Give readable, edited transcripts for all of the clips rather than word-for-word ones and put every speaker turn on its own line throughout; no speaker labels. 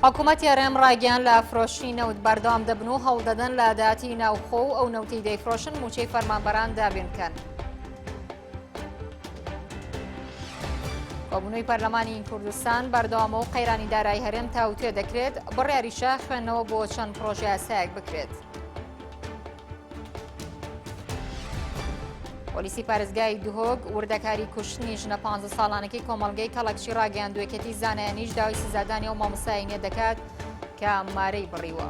حکوومەتی هەرێم ڕایگەیاند لە فرۆشتنی نەوت بەردەوام دەبن و هەوڵدەدەن لە داهاتی ناوخۆ و ئەو نەوتەی دەیفرۆشن مووچەی فەرمانبەران دابین بکەن. کۆبوونەوەی پەرلەمانی کوردستان بەردەوامە و قەیرانی دارایی هەرێم تاوتوێ دەکرێت، بڕیاریشە خوێندنەوە بۆ چەند پڕۆژەیاسایەک بکرێت. پۆلیسی پارێزگای دهۆک وردەکاری کوشتنی ژنە پ ساڵانەکەی کۆمەڵگەی کەڵەکچی ڕاگەیاند و یەکێتی زانایانیش داوای سزادانی ئەو مامۆستایەنیە دەکات کە مارەی بڕیوە.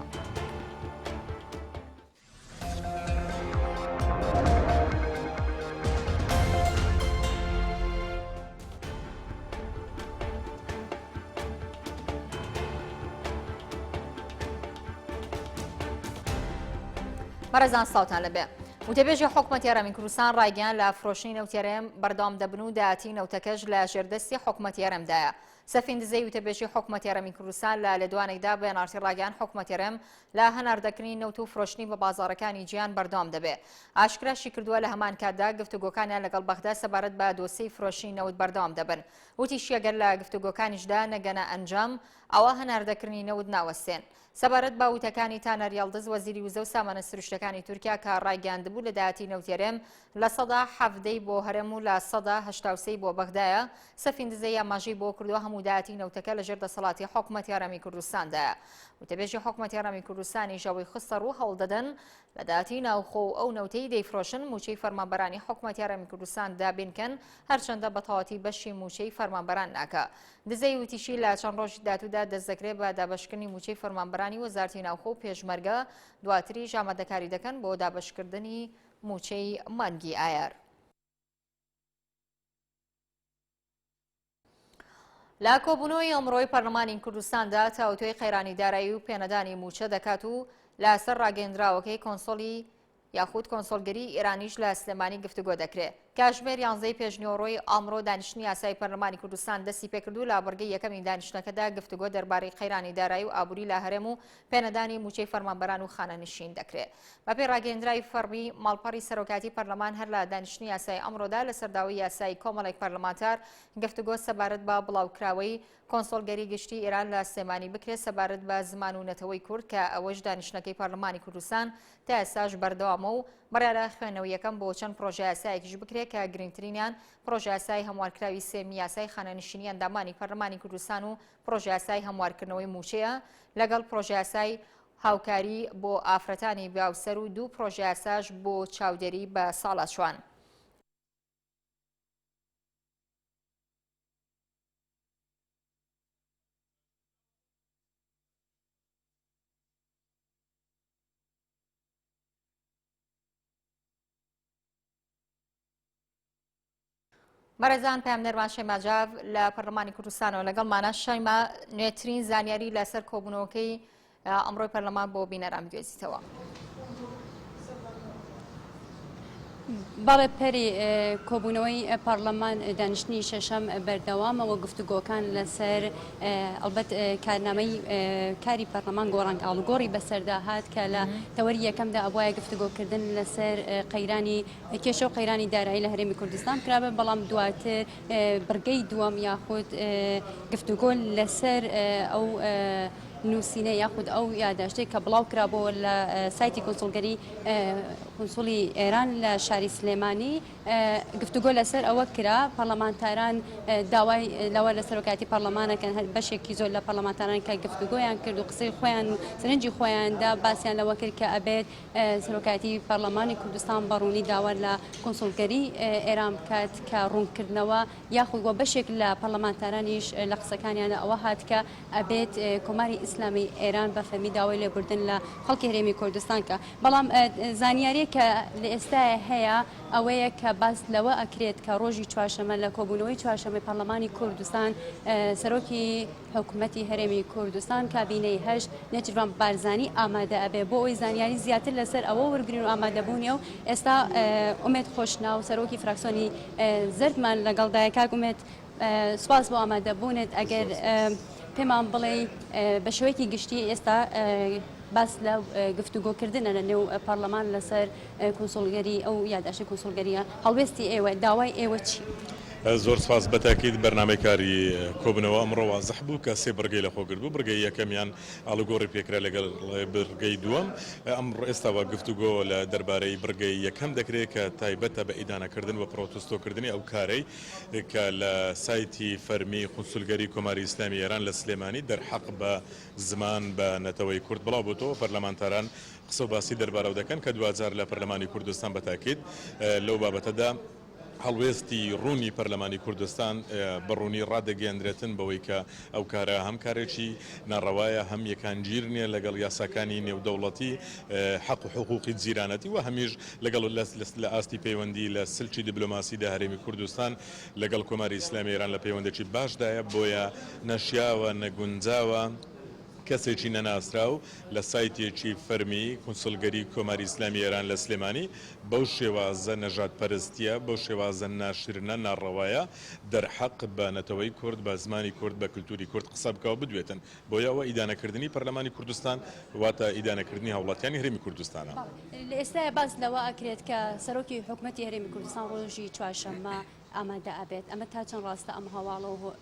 بەڕێزان سڵاوتان لەبێ. وتەبێژی حکومەتی هەرێمی کوردستان ڕایگەیان لە فرۆشتنی نەوتی هەرێم بەردەوام دەبن و داهاتی نەوتەکەش لە ژێردەستی حکومەتی هەرێمدایە. سەفین دزەی وتەبێژی حکومەتی هەرێمی کوردستان لە لێدوانێکدا بە NRT ڕاگەیان حکومەتی هەرێم لە هەناردەکردنی نەوت و فرۆشتنی بە بازاڕەکانی جیهان بەردەوام دەبێ. ئاشکراشی کردووە لە هەمان کاتدا گفتوگۆکانیان لەگەڵ بەغدا سەبارەت بە دۆسیەی فرۆشتنی نەوت بەردەوام دەبن. وتیشی ئەگەر لە گفتوگۆکانیشدا نەگەنە ئەنجام ئەوا هەناردەکردنی نەوت ناوەستێن. سەبارەت بە وتەکانی تانەر یەڵدز وەزیری وزە و سامانە سروشتەکانی تورکیا کە ڕایگەیاندبوو لە داهاتی نەوتی هەرێم 17% ی بۆ هەرێم و 83% ی بۆ بەغدایە، سەفین دزەیی ئاماژەی بۆ کردووە هەموو داهاتی نەوتەکە لەژێر دەسەڵاتی حکومەتی هەرێمی کوردستاندایە. وتەبێژی حکومەتی هەرێمی کوردستانیش ئەوەی خستەڕوو هەوڵدەدەن لە داهاتی ناوخۆ و ئەو نەوتەی دەیفرۆشن مووچەی فەرمانبەرانی حکومەتی هەرێمی کوردستان دابینکەن، هەرچەندە بەتەواوەتی بەشی مووچەی فەرمانبەران ناکا. دزەیی وتیشی، لە چەند ڕۆژی داهاتوودا دەستدەکرێت بە دابەشکردنی مووچەی فەرمانبەرانی وەزارەتی ناوخۆ و پێشمەرگە، دواتریش ئامادەکاری دەکەن بۆ دابەشکردنی مووچەی مانگی ئایار. لە کۆبوونەوەی ئەمڕۆی پەرلەمانی کوردستاندا تاوتوێی قەیرانی دارایی و پێنەدانی مووچە دەکات و لەسەر ڕاگەیەندراوەکەی کۆنسۆڵی یاخود کۆنسۆڵگەری ئێرانیش لە سلێمانی گفتوگۆ دەکرێت. کاتژمێر یانزەی پێشنیوەڕۆی ئەمڕۆ دانیشتنی یاسایی پەرلەمانی کوردستان دەستی پێکرد و لە بڕگەی یەکەمی دانیشتنەکەدا گفتوگۆ دەربارەی قەیرانی دارایی و ئابووری لە هەرێم و پێنەدانی مووچەی فەرمانبەران و خانەنشین دەکرێت. بەپێی ڕاگەیەندراوی فەڕمی ماڵپەڕی سەرۆکایەتی پەرلەمان هەر لە دانیشتنی یاسایی ئەمڕۆدا لەسەر داوای یاسایی کۆمەڵێک پەرلەمانتار گفتوگۆ سەبارەت بە بڵاوکراوەی کۆنسۆڵگەری گشتی ئێران لە سلێمانی بکرێت سەبارەت بە زمان و نەتەوەی کورد کە ئەوەش دانیشتنەکەی پەرلەمانی کوردستان تا ئێستاش بەردەوامە و بڕیارە خوێندنەوەی یەکەم بۆ چەند پڕۆژەیاسایەکیش بکرێت کە گرنگترینیان پڕۆژەیاسای هەموارکراوی سێیەمی یاسای خانەنشینی ئەندامانی پەرلەمانی کوردستان و پڕۆژەیاسای هەموارکردنەوەی مووچەیە لەگەڵ پڕۆژەیاسای هاوکاری بۆ ئافرەتانی بێهاوسەر و دوو پڕۆژەیاساش بۆ چاودێری بە ساڵاچوان. بەڕێزان پەیامنێرمان شەیما جاف لە پەرلەمانی کوردستانەوە لەگەڵمانە شەیما نوێترین زانیاری لەسەر کۆبوونەوەکەی ئەمڕۆی پەرلەمان بۆ بینەران بگوێزیتەوە.
بەڵێ پەری کۆبوونەوەی پەڕلەمان دانیشتنی شەشەم بەردەوامە و گفتوگۆکان لەسەر ئەڵبەت کارنامەی کاری پەرلەمان گۆڕان ئاڵوگۆڕی بەسەردا هات کە لە تەوەری یەکەمدا ئەبوایە گفتوگۆکردن لەسەر قەیرانی کێشە و قەیرانی دارایی لە هەرێمی کوردستان کرابێ بەڵام دواتر بڕگەی دووەم یاخود گفتوگۆ لەسەر ئەو نووسینە یاخود ئەو یاداشتێک کە بڵاو کرابەوە لە سایتی کونسوڵگەری کونسوڵی ئێران لە شاری سلێمانی گفتوگۆ لەسەر ئەوە کرا پەرلەمانتاران داوای لەوە لە سەرۆکایەتی پەرلەمانەکەن هەر بەشێکی زۆر لە پەرلەمانتاران کە گفتوگۆیان کرد و قسەی خۆیان و سەرنجی خۆیاندا باسیان لەوە کرد کە ئەبێت سەرۆکایەتی پەرلەمانی کوردستان بەڕوونی داوا لە کونسوڵگەری ئێران بکات کە ڕوونکردنەوە یاخود وە بەشێک لە پەرلەمانتارانیش لە قسەکانیاندا ئەوە هات کە ئەبێت کۆماری ئیسلامی ئێران بە فەرمی داوای لێبوردن لە خەڵکی هەرێمی کوردستان کە بەڵام زانیاریەک کە لە ئێستایا هەیە ئەوەیە کە باس لەوە ئەکرێت کە ڕۆژی چوارشەمە لە کۆبوونەوەی چوارشەمەی پەرلەمانی کوردستان سەرۆکی حکومەتی هەرێمی کوردستان کابینەی هەشت نێچیرڤان بارزانی ئامادە ئەبێ بۆ ئەوەی زانیاری زیاتر لەسەر ئەوە وەرگرین و ئامادەبوونی و ئێستا ئومێد خۆشناو سەرۆکی فراکسۆنی زەردمان لەگەڵدایە کاک ئومێد سوپاس بۆ ئامادەبوونت ئەگەر پێمان بڵێی بە شێوەیەکی گشتی ئێستا باس لە گفتوگۆکردنە لە نێو پەرلەمان لەسەر کونسوڵگەری ئەو یاداشتی کونسوڵگەریە هەڵوێستی ئێوە داوای ئێوە چی؟
زۆر سپاس. بەتاکید بەرنامەی کاری کۆبوونەوە ئەمڕۆ وازح بوو کە سێ بڕگەی لەخۆ گرتبوو، بڕگەی یەکەمیان ئاڵوگۆڕی پێکرا لەگەڵ بڕگەی دووەم، ئەمڕۆ ئێستا وە گفتوگۆ لە دەربارەی بڕگەی یەکەم دەکرێت کە تایبەتە بە ئیدانەکردن و پرۆتستۆکردنی ئەو کارەی کە لە سایتی فەرمی قونسولگەری کۆماری ئیسلامی ئێران لە سلێمانی دەرحەق بە زمان بە نەتەوەی کورد بڵاو بۆتەوە، پەرلەمانتاران قسە و باسی دەربارەو دەکەن کە دواجار لە پەرلەمانی کوردستان بە تاکید لەو بابەتەدا هەڵوێستی ڕوونی پەرلەمانی کوردستان بە ڕوونی ڕادەگەیەندرێتن بەوەی کە ئەو کارە هەم کارێکی ناڕەوایە هەم یەکانگیر نییە لەگەڵ یاساکانی نێودەوڵەتی حەق و حقوقی جیرانەتی و هەمیش لەگەڵ لە ئاستی پەیوەندی لە سلکی دیبلۆماسیدا هەرێمی کوردستان لەگەڵ کۆماری ئیسلامی ئێران لە پەیوەندێکی باشدایە بۆیە نەشیاوە نەگونجاوە کەسێکی نەناسراو لە سایتێکی فەرمی کونسوڵگەری کۆماری ئیسلامی ئێران لە سلێمانی بەو شێوازە نەژادپەرستییە، بەو شێوازە ناشرنە، ناڕەوایە دەرحەق بە نەتەوەی کورد، بە زمانی کورد، بە کلتوری کورد قسە بکا و بدوێتن. بۆیە ئەوە ئیدانەکردنی پەرلەمانی کوردستان واتە ئیدانەکردنی هاوڵاتیانی هەرێمی کوردستانە.
بەڵێ، لە ئێستایا باس لەوە ئەکرێت کە سەرۆکی حکومەتی هەرێمی کوردستان ڕۆژی چوارشەممە ئامادە ئەبێت، ئەمە تا چەند ڕاستە ئەم هەواڵە و.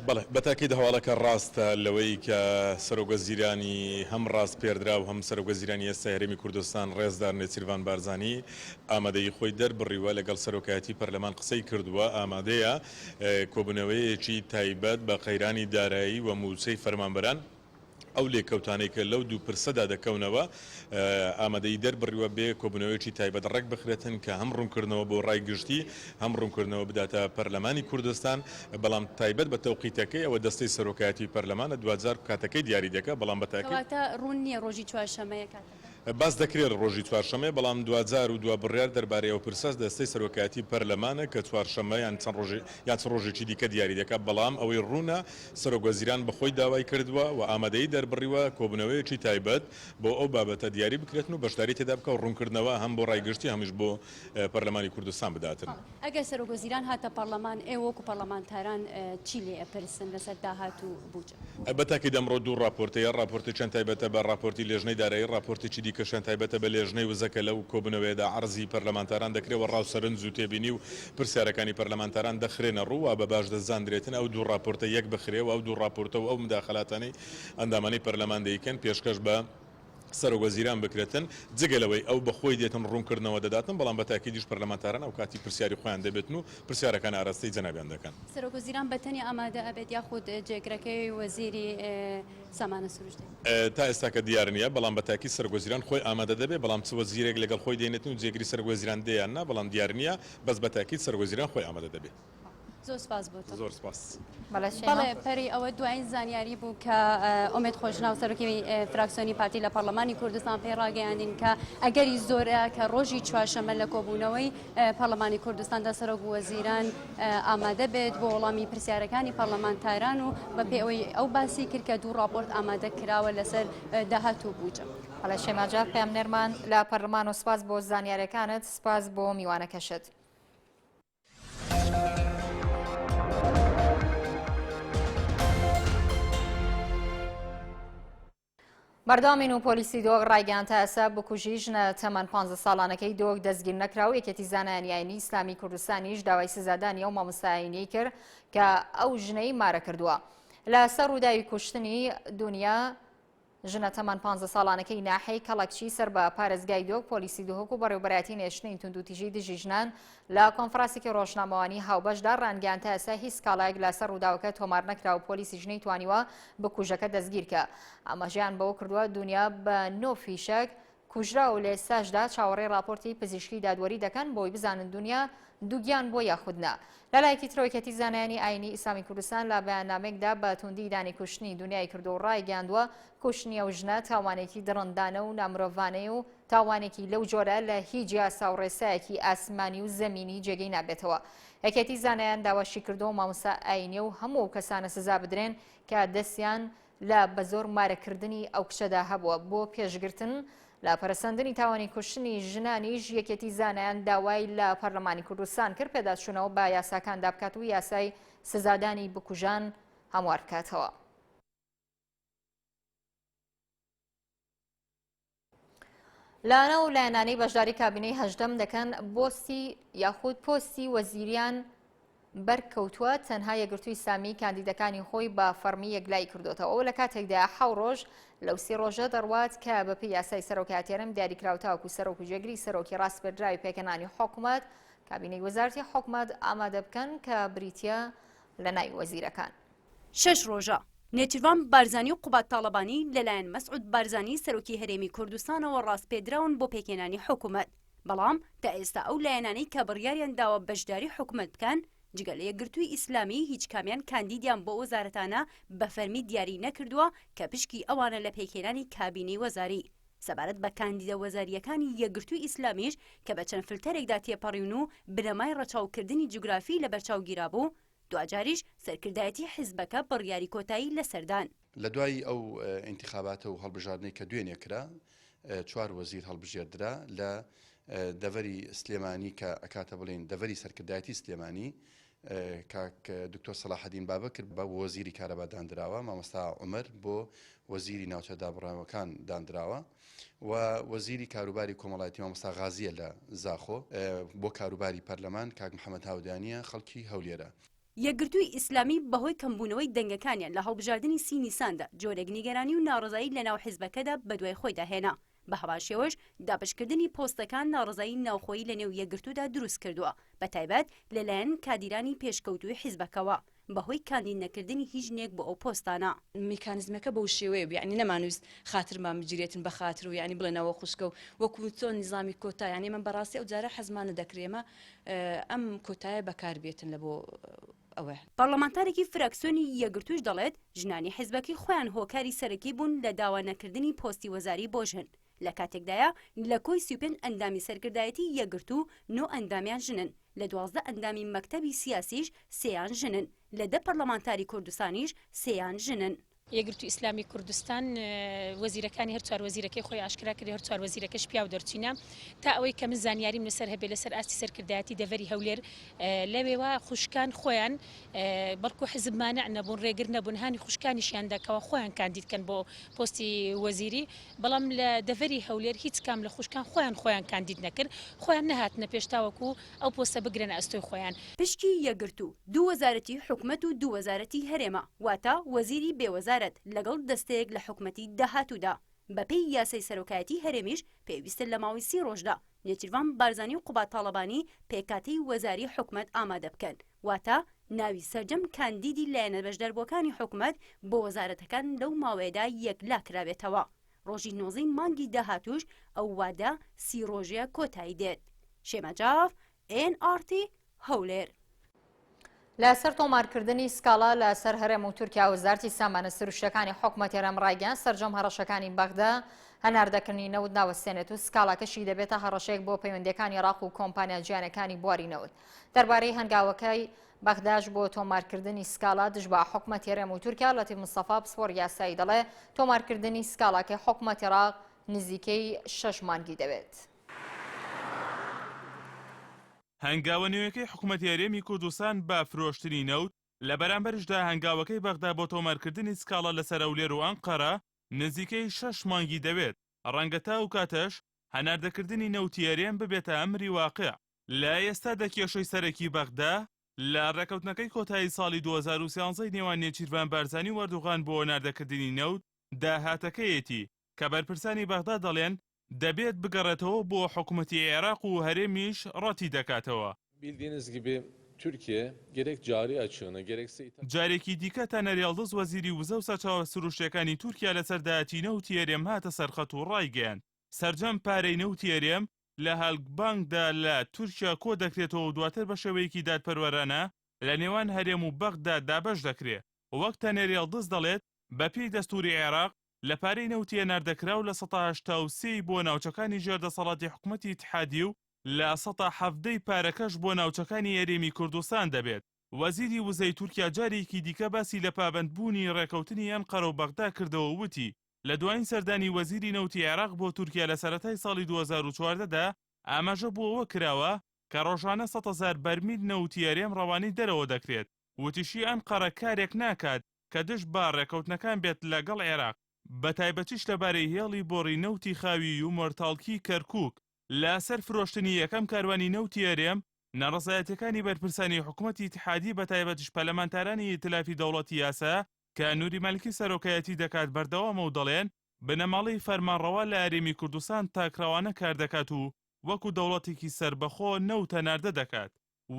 بەڵێ بەتاکید هەواڵەکە ڕاستە لەوەی کە سەرۆکوەزیرانی هەم ڕاسپێردراو هەم سەرۆکوەزیرانی ئێستای هەرێمی کوردستان ڕێزدار نێچیرڤان بارزانی ئامادەیی خۆی دەربڕیوە لەگەڵ سەرۆکایەتی پەرلەمان قسەی کردووە ئامادەیە کۆبوونەوەیەکی تایبەت بە قەیرانی دارایی و مووچەی فەرمانبەران ئەو لێکەوتانەی کە لەو دوو پرسەدا دەکەونەوە ئامادەیی دەربڕیوە بێ کۆبوونەوەیەکی تایبەت ڕێک بخرێتن کە هەم ڕوونکردنەوە بۆ ڕای گشتی هەم ڕوونکردنەوە بداتە پەرلەمانی کوردستان بەڵام تایبەت بە تەوقیتەکەی ئەوە دەستەی سەرۆکایەتی پەرلەمانە دواجار کاتەکەی دیاری دەکا بەڵام بە تاکید
کەواتە ڕوون نییە ڕۆژی چوارشەممەیە کاتەکە؟
باس دەکرێت ڕۆژی چوارشەممەیە بەڵام دواجار و دوا بڕیار دەربارەی ئەو پرسە دەستەی سەرۆکایەتی پەرلەمانە کە چوارشەممە یان چەند ڕۆژێ یان چ ڕۆژێکی دیکە دیاری دەکات بەڵام ئەوەی ڕوونە سەرۆکوەزیران بەخۆی داوای کردووە و ئامادەیی دەربڕیوە کۆبوونەوەیەکی تایبەت بۆ ئەو بابەتە دیاری بکرێتن و بەشداری تێدا بکا و ڕوونکردنەوە هەم بۆ ڕای گشتی هەمیش بۆ پەرلەمانی کوردستان بداتن.
ئەگەر سەرۆکوەزیران هاتە پەڕلەمان ئێوە وەکو پەڕلەمانتاران چی لێ ئەپرسن لەسەر داهات و بوجە؟
بە تاکید ئەمڕۆ دوو ڕاپۆرت هەیە، ڕاپۆرتێکیان تایبەتە بە ڕاپۆرتی لێژنەی دارایی، ڕاپۆرتێکی دیکەشیان تایبەتە بە لێژنەی وزە کە لەو کۆبوونەوەیەدا عەرزی پەرلەمانتاران دەکرێ و ڕاو سەرنج و تێبینی و پرسیارەکانی پەرلەمانتاران دەخرێنە ڕوو و بە باش دەزاندرێتن ئەو دوو ڕاپۆرتە یەک بخرێ و ئەو دوو ڕاپۆرتە و ئەو مداخەلاتانەی ئەندامانی پەرلەمان دەیکەن پێشکەش بە سەرۆک وەزیران بکرێتن، جگە لەوەی ئەو بە خۆی دێتن ڕوونکردنەوە دەداتن، بەڵام بە تاکیدیش پەرلەمانتاران ئەوکاتی پرسیاری خۆیان دەبێتن و پرسیارەکان ئاراستەی جەنابیان دەکەن.
سەرۆک وەزیران بە تەنیا ئامادە ئەبێت یاخود جێگرەکەی وەزیری سامانە سروشتیەکان؟
تا ئێستاکە دیار نییە، بەڵام بە تاکید سەرۆک وەزیران خۆی ئامادە دەبێت، بەڵام چ وەزیرێک لەگەڵ خۆی دێنێتن و جێگری سەرۆک وەزیران دێ یان نا، بەڵام دیار نییە، بەس بە تاکید سەرۆک وەزیران خۆی ئامادە دەبێت.
زۆر سپاس بۆ تۆ.
زۆر سپاس.
بەڵێ شەیما.
بەڵێ پەری ئەوە دوایین زانیاری بوو کە ئومێد خۆشناو سەرۆکی فراکسیۆنی پارتی لە پەرلەمانی کوردستان پێی ڕاگەیاندین کە ئەگەری زۆرە کە ڕۆژی چوارشەممە لە کۆبوونەوەی پەرلەمانی کوردستاندا سەرۆک وەزیران ئامادە بێت بۆ وەڵامی پرسیارەکانی پەرلەمانتاران و بەپێی ئەوەی ئەو باسی کرد کە دوو ڕاپۆرت ئامادە کراوە لەسەر داهات و بوجە.
بەڵێ شەیما جاف پەیامنێرمان لە پەرلەمان و سپاس بۆ زانیاریەکانت سپاس بۆ میوانەکەشت. بەردەوامین و پۆلیسی دهۆک ڕایگەیاند تا ئێستا بکوژی ژنە تەمەن 15 ساڵانەکەی دهۆک دەستگیر نەکرا و یەکێتی زانایانی ئاینی ئیسلامی کوردستانیش داوای سزادانی ئەو مامۆستا ئاینیەی کرد کە ئەو ژنەی مارە کردووە لەسەر ڕووداوی کوشتنی دنیا ژنە تەمەن پانزە ساڵانەکەی ناحیەی کەڵەکچی سەر بە پارێزگای دهۆک، پۆلیسی دهۆک و بەڕێوەبەرایەتی نێشتنی توندوتیژی دژی ژنان لە کۆنفراسێکی ڕۆژنامەوانی هاوبەشدا ڕانگەیاند تا ئێستا هیچ سکاڵایەک لەسەر ڕووداوەکە تۆمار نەکرا و پۆلیسیش نەیتوانیوە بکوژەکە دەستگیرکا. ئاماژەیان بەوە کردووە دونیا بە نۆ فیشەک کوژرا و لە ئێستاشدا چاوەڕێی ڕاپۆرتی پزیشکی دادوەری دەکەن بۆی بزانن دونیا دووگیان بووە یاخود نا. لەلایەکی ترەوە یەکێتی زانایانی ئاینی ئیسلامی کوردستان لە بەیاننامەیەکدا بە توندی ئیدانەی کوشتنی دونیای کردووە و ڕایگەیاندووە کوشتنی ئەو ژنە تاوانێکی دڕندانە و نامرۆڤانەیە و تاوانێکی لەو جۆرە لە هیچ یاسا و ڕێسایەکی ئاسمانی و زەمینی جێگەی نابێتەوە. یەکێتی زانایان داواشی کردووە مامۆستا ئاینیە و هەموو ئەو کەسانە سزا بدرێن کە دەستیان لە بەزۆر مارەکردنی ئەو کچەدا هەبووە، بۆ پێشگرتن لە پەرەسەندنی تاوانی کوشتنی ژنانیش یەکێتی زانایان داوای لە پەرلەمانی کوردستان کرد پێداچوونەوە بە یاساکاندا بکات و یاسای سزادانی بکوژان هەموار بکاتەوە. لانە و لایەنانەی بەشداری کابینەی هەژدەم دەکەن بۆستی یاخود پۆستی وەزیریان. بەرکەوتووە، تەنها یەکگرتووی ئیسلامی کاندیدەکانی خۆی بە فەڕمی یەکلایی کردۆتەوە، ئەوە لە کاتێکدایە حەو ڕۆژ لەو سی ڕۆژە دەڕوات کە بەپێی یاسای سەرۆکایەتی هەرێم دیاریکراو تاوەکو سەرۆک و جێگری سەرۆکی ڕاسپێردراوی پێکهێنانی حکومەت کابینەی وەزارەتی حکومەت ئامادە بکەن کە بریتییە لە ناوی وەزیرەکان.
شەش ڕۆژە نێچیرڤان بارزانی و قوباد تاڵەبانی لەلایەن مەسعود بارزانی سەرۆکی هەرێمی کوردستانەوە ڕاسپێردراون بۆ پێکهێنانی حکومەت، بەڵام تا ئێستا ئەو لایەنانەی کە بڕیاریان داوە بەشداری حکومەت بکەن جگە لە یەکگرتووی ئیسلامی هیچ کامیان کاندیدیان بۆ وەزارەتانە بە فەرمی دیاری نەکردووە کە پشکی ئەوانە لە پێکهێنانی کابینەی وەزاری. سەبارەت بە کاندیدە وەزارییەکانی یەکگرتووی ئیسلامیش کە بە چەند فلتەرێکدا تێپەڕیون و بنەمای ڕەچاوکردنی جوگرافی لەبەرچاو گیرابوو، دواجاریش سەرکردایەتی حیزبەکە بڕیاری کۆتایی لەسەر دان.
لە دوای ئەو ئینتیخاباتە و هەڵبژاردنەی کە دوێنێ کرا، چوار وەزیر هەڵبژێردرا لە دەڤەری سلێمانی کە ئەکاتە بڵێین دەڤەری سەرکردایەتی سلێمانی، کاک دکتۆر سەلاحەدین بابەکر بە وەزیری کارەبا داندراوە، مامۆستا عومەر بۆ وەزیری ناوچە دابڕاوەکان داندراوە و وەزیری کاروباری کۆمەڵایەتی مامۆستا غازیە لە زاخۆ، بۆ کاروباری پەرلەمان کاک محەمەد هاودانیە خەڵکی هەولێرە.
یەکگرتووی ئیسلامی بەهۆی کەمبوونەوەی دەنگەکانیان لە هەڵبژاردنی سی نیساندا جۆرێک نیگەرانی و ناڕەزایی لەناو حیزبەکەدا بەدوای خۆیدا هێنا، بەهەمان شێوەش دابەشکردنی پۆستەکان ناڕەزایی ناوخۆیی لەنێو یەکگرتوودا دروستکردووە، بەتایبەت لەلایەن کادیرانی پێشکەوتووی حیزبەکەوە بەهۆی کاندید نەکردنی هیچ ژنێک بۆ ئەو پۆستانە.
میکانیزمەکە بەو شێوەیە بوو یەعنی نەمانویست خاترمان بگیرێتن بە خاتر و یەعنی بڵێن ئەوە خوشکە و وەکوو چۆن نیزامی کۆتا یەعنی ئێمە بەڕاستی ئەو جارە حەزمان نەدەکرد ئێمە ئەم کۆتایە بەکار بێتن لە بۆ ئەوە.
پەڕلەمانتارێکی فراکسیۆنی یەکگرتووش دەڵێت، ژنانی حیزبەکەی خۆیان هۆکاری سەرەکی بوون لە داوا نەکردنی پۆستی وەزاری بۆ ژن، لە کاتێکدایە لە کۆی 35 ئەندامی سەرکردایەتی یەکگرتوو نۆ ئەندامیان ژنن، لە 12 ئەندامی مەکتەبی سیاسیش سێیان ژنن، لە دە پەڕلەمانتاری کوردستانیش سێیان ژنن.
یەکگرتوو ئیسلامی کوردستان وەزیرەکانی هەر چوار وەزیرەکەی خۆی ئاشکرا کرد، هەر چوار وەزیرەکەش پیاو دەرچوینە. تا ئەوەی کە من زانیاریم لەسەر هەبێ لەسەر ئاستی سەرکردایەتی دەڤەری هەولێر لەوێوە خوشکان خۆیان بەڵکو حزب مانع نەبوون ڕێگر نەبوون هانی خوشکانیشیان دا کەوا خۆیان کاندید کەن بۆ پۆستی وەزیری بەڵام لە دەڤەری هەولێر هیچ کام لە خوشکان خۆیان خۆیان کاندید نەکرد خۆیان نەهاتنە پێش تاوەکو ئەو پۆستە بگرنە ئەستۆی خۆیان.
پشکی یەکگرتوو دوو وەزارەتی حکومەت و دوو وەزارەتی هەرێمە، واتە وەزیری بێ وەزارەت لەگەڵ دەستەیەک لە حکومەتی داهاتوودا. بەپێی یاسای سەرۆکایەتی هەرێمیش پێویستە لە ماوەی سی ڕۆژدا نێچیرڤان بارزانی و قوباد تاڵەبانی پێکهاتەی وەزاری حکومەت ئامادە بکەن، واتە ناوی سەرجەم کاندیدی لایەنە بەشداربووەکانی حکومەت بۆ وەزارەتەکان لەو ماوەیەدا یەکلا کرابێتەوە. ڕۆژی نۆزەی مانگی داهاتووش ئەو وادە سی ڕۆژەیە کۆتایی دێت. شێما جاف، ئێن ئاڕ تی، هەولێر.
لەسەر تۆمارکردنی سکاڵا لەسەر هەرێم و تورکیا وەزارتی سامانە سروشتەکانی حکومەتی هەرێم ڕایگەیاند سەرجەم هەڕەشەکانی بەغدا هەناردەکردنی نەوت ناوەستێنێت و سکاڵاکەشی دەبێتە هەڕەشەیەک بۆ پەیوەندیەکانی عێراق و کۆمپانیا جیهانیەکانی بواری نەوت دەربارەی هەنگاوەکەی بەغداش بۆ تۆمارکردنی سکاڵا دژ بە حکومەتی هەرێم و تورکیا لەتیف مستەفا پسپۆڕ یاسایی دەڵێ تۆمارکردنی سکاڵاکەی حکومەتی عێراق نزیکەی شەش مانگی دەوێت.
هەنگاوە نوێیەکەی حکومەتی هەرێمی کوردستان بە فرۆشتنی نەوت، لە بەرامبەریشدا هەنگاوەکەی بەغدا بۆ تۆمارکردنی سکاڵا لەسەر هەولێر و ئەنقەرە نزیکەی شەش مانگی دەوێت، ڕەنگە تا ئەو کاتەش هەناردەکردنی نەوتی هەرێم ببێتە ئەمری واقع. لە ئێستادا کێشەی سەرەکی بەغدا لە ڕێککەوتنەکەی کۆتایی ساڵی 2013 ی نێوان نێچیرڤان بارزانی و ئەردۆغان بۆ هەناردەکردنی نەوت داهاتەکەیەتی کە بەرپرسانی بەغدا دەڵێن دەبێت بگەڕێتەوە بۆ حکومەتی عێراق و هەرێمیش ڕەتی دەکاتەوە.
Bildiğiniz gibi Türkiye gerek cari açığını gerekse ithal.
جارێکی دیکە تەنەر یڵدز وەزیری وزە و سەرچاوە سروشتیەکانی تورکیا لەسەر داهاتی نەوتی هەرێم هاتە سەرخەت و ڕایگەیاند، سەرجەم پارەی نەوتی هەرێم لە هالکبانکدا لە تورکیا کۆدەکرێتەوە و دواتر بە شێوەیەکی دادپەروەرانە لە نێوان هەرێم و بەغدا دابەش دەکرێ. وەک تەنەر یڵدز دەڵێت، بەپێی دەستوری عێراق لە پارەی نەوتی هەناردەکراو 83% ی بۆ ناوچەکانی ژێر دەسەڵاتی حکومەتی ئیتحادی و 17% ی پارەکەش بۆ ناوچەکانی هەرێمی کوردستان دەبێت. وەزیری وزەی تورکیا جارێکی دیکە باسی لە پابەندبوونی ڕێکەوتنی ئەنقەرە و بەغدا کردەوە و وتی، لە دوایین سەردانی وەزیری نەوتی عێراق بۆ تورکیا لە سەرەتای ساڵی 2014 دا ئاماژە بۆ ئەوە کراوە کە ڕۆژانە 100,000 بەرمیل نەوتی هەرێم ڕەوانەی دەرەوە دەکرێت. وتیشی ئەنقەرە کارێک ناکات کە دژ بە ڕێکەوتنەکان بێت لەگەڵ عێراق، بەتایبەتیش لەبارەی هێڵی بۆڕی نەوتی خاوی یومۆرتاڵکی کەرکوک لەسەر فرۆشتنی یەکەم کاروانی نەوتی هەرێم. ناڕەزایەتیەکانی بەرپرسانی حکومەتی ئیتحادی بەتایبەتیش پەرلەمانتارانی ئیتلافی دەوڵەتی یاسا کە نوری مالکی سەرۆکایەتی دەکات بەردەوامە و دەڵێن بنەماڵەی فەرمانڕەوا لە هەرێمی کوردستان تاکڕەوانە کاردەکات و وەکو دەوڵەتێکی سەربەخۆ نەوت هەناردە دەکات.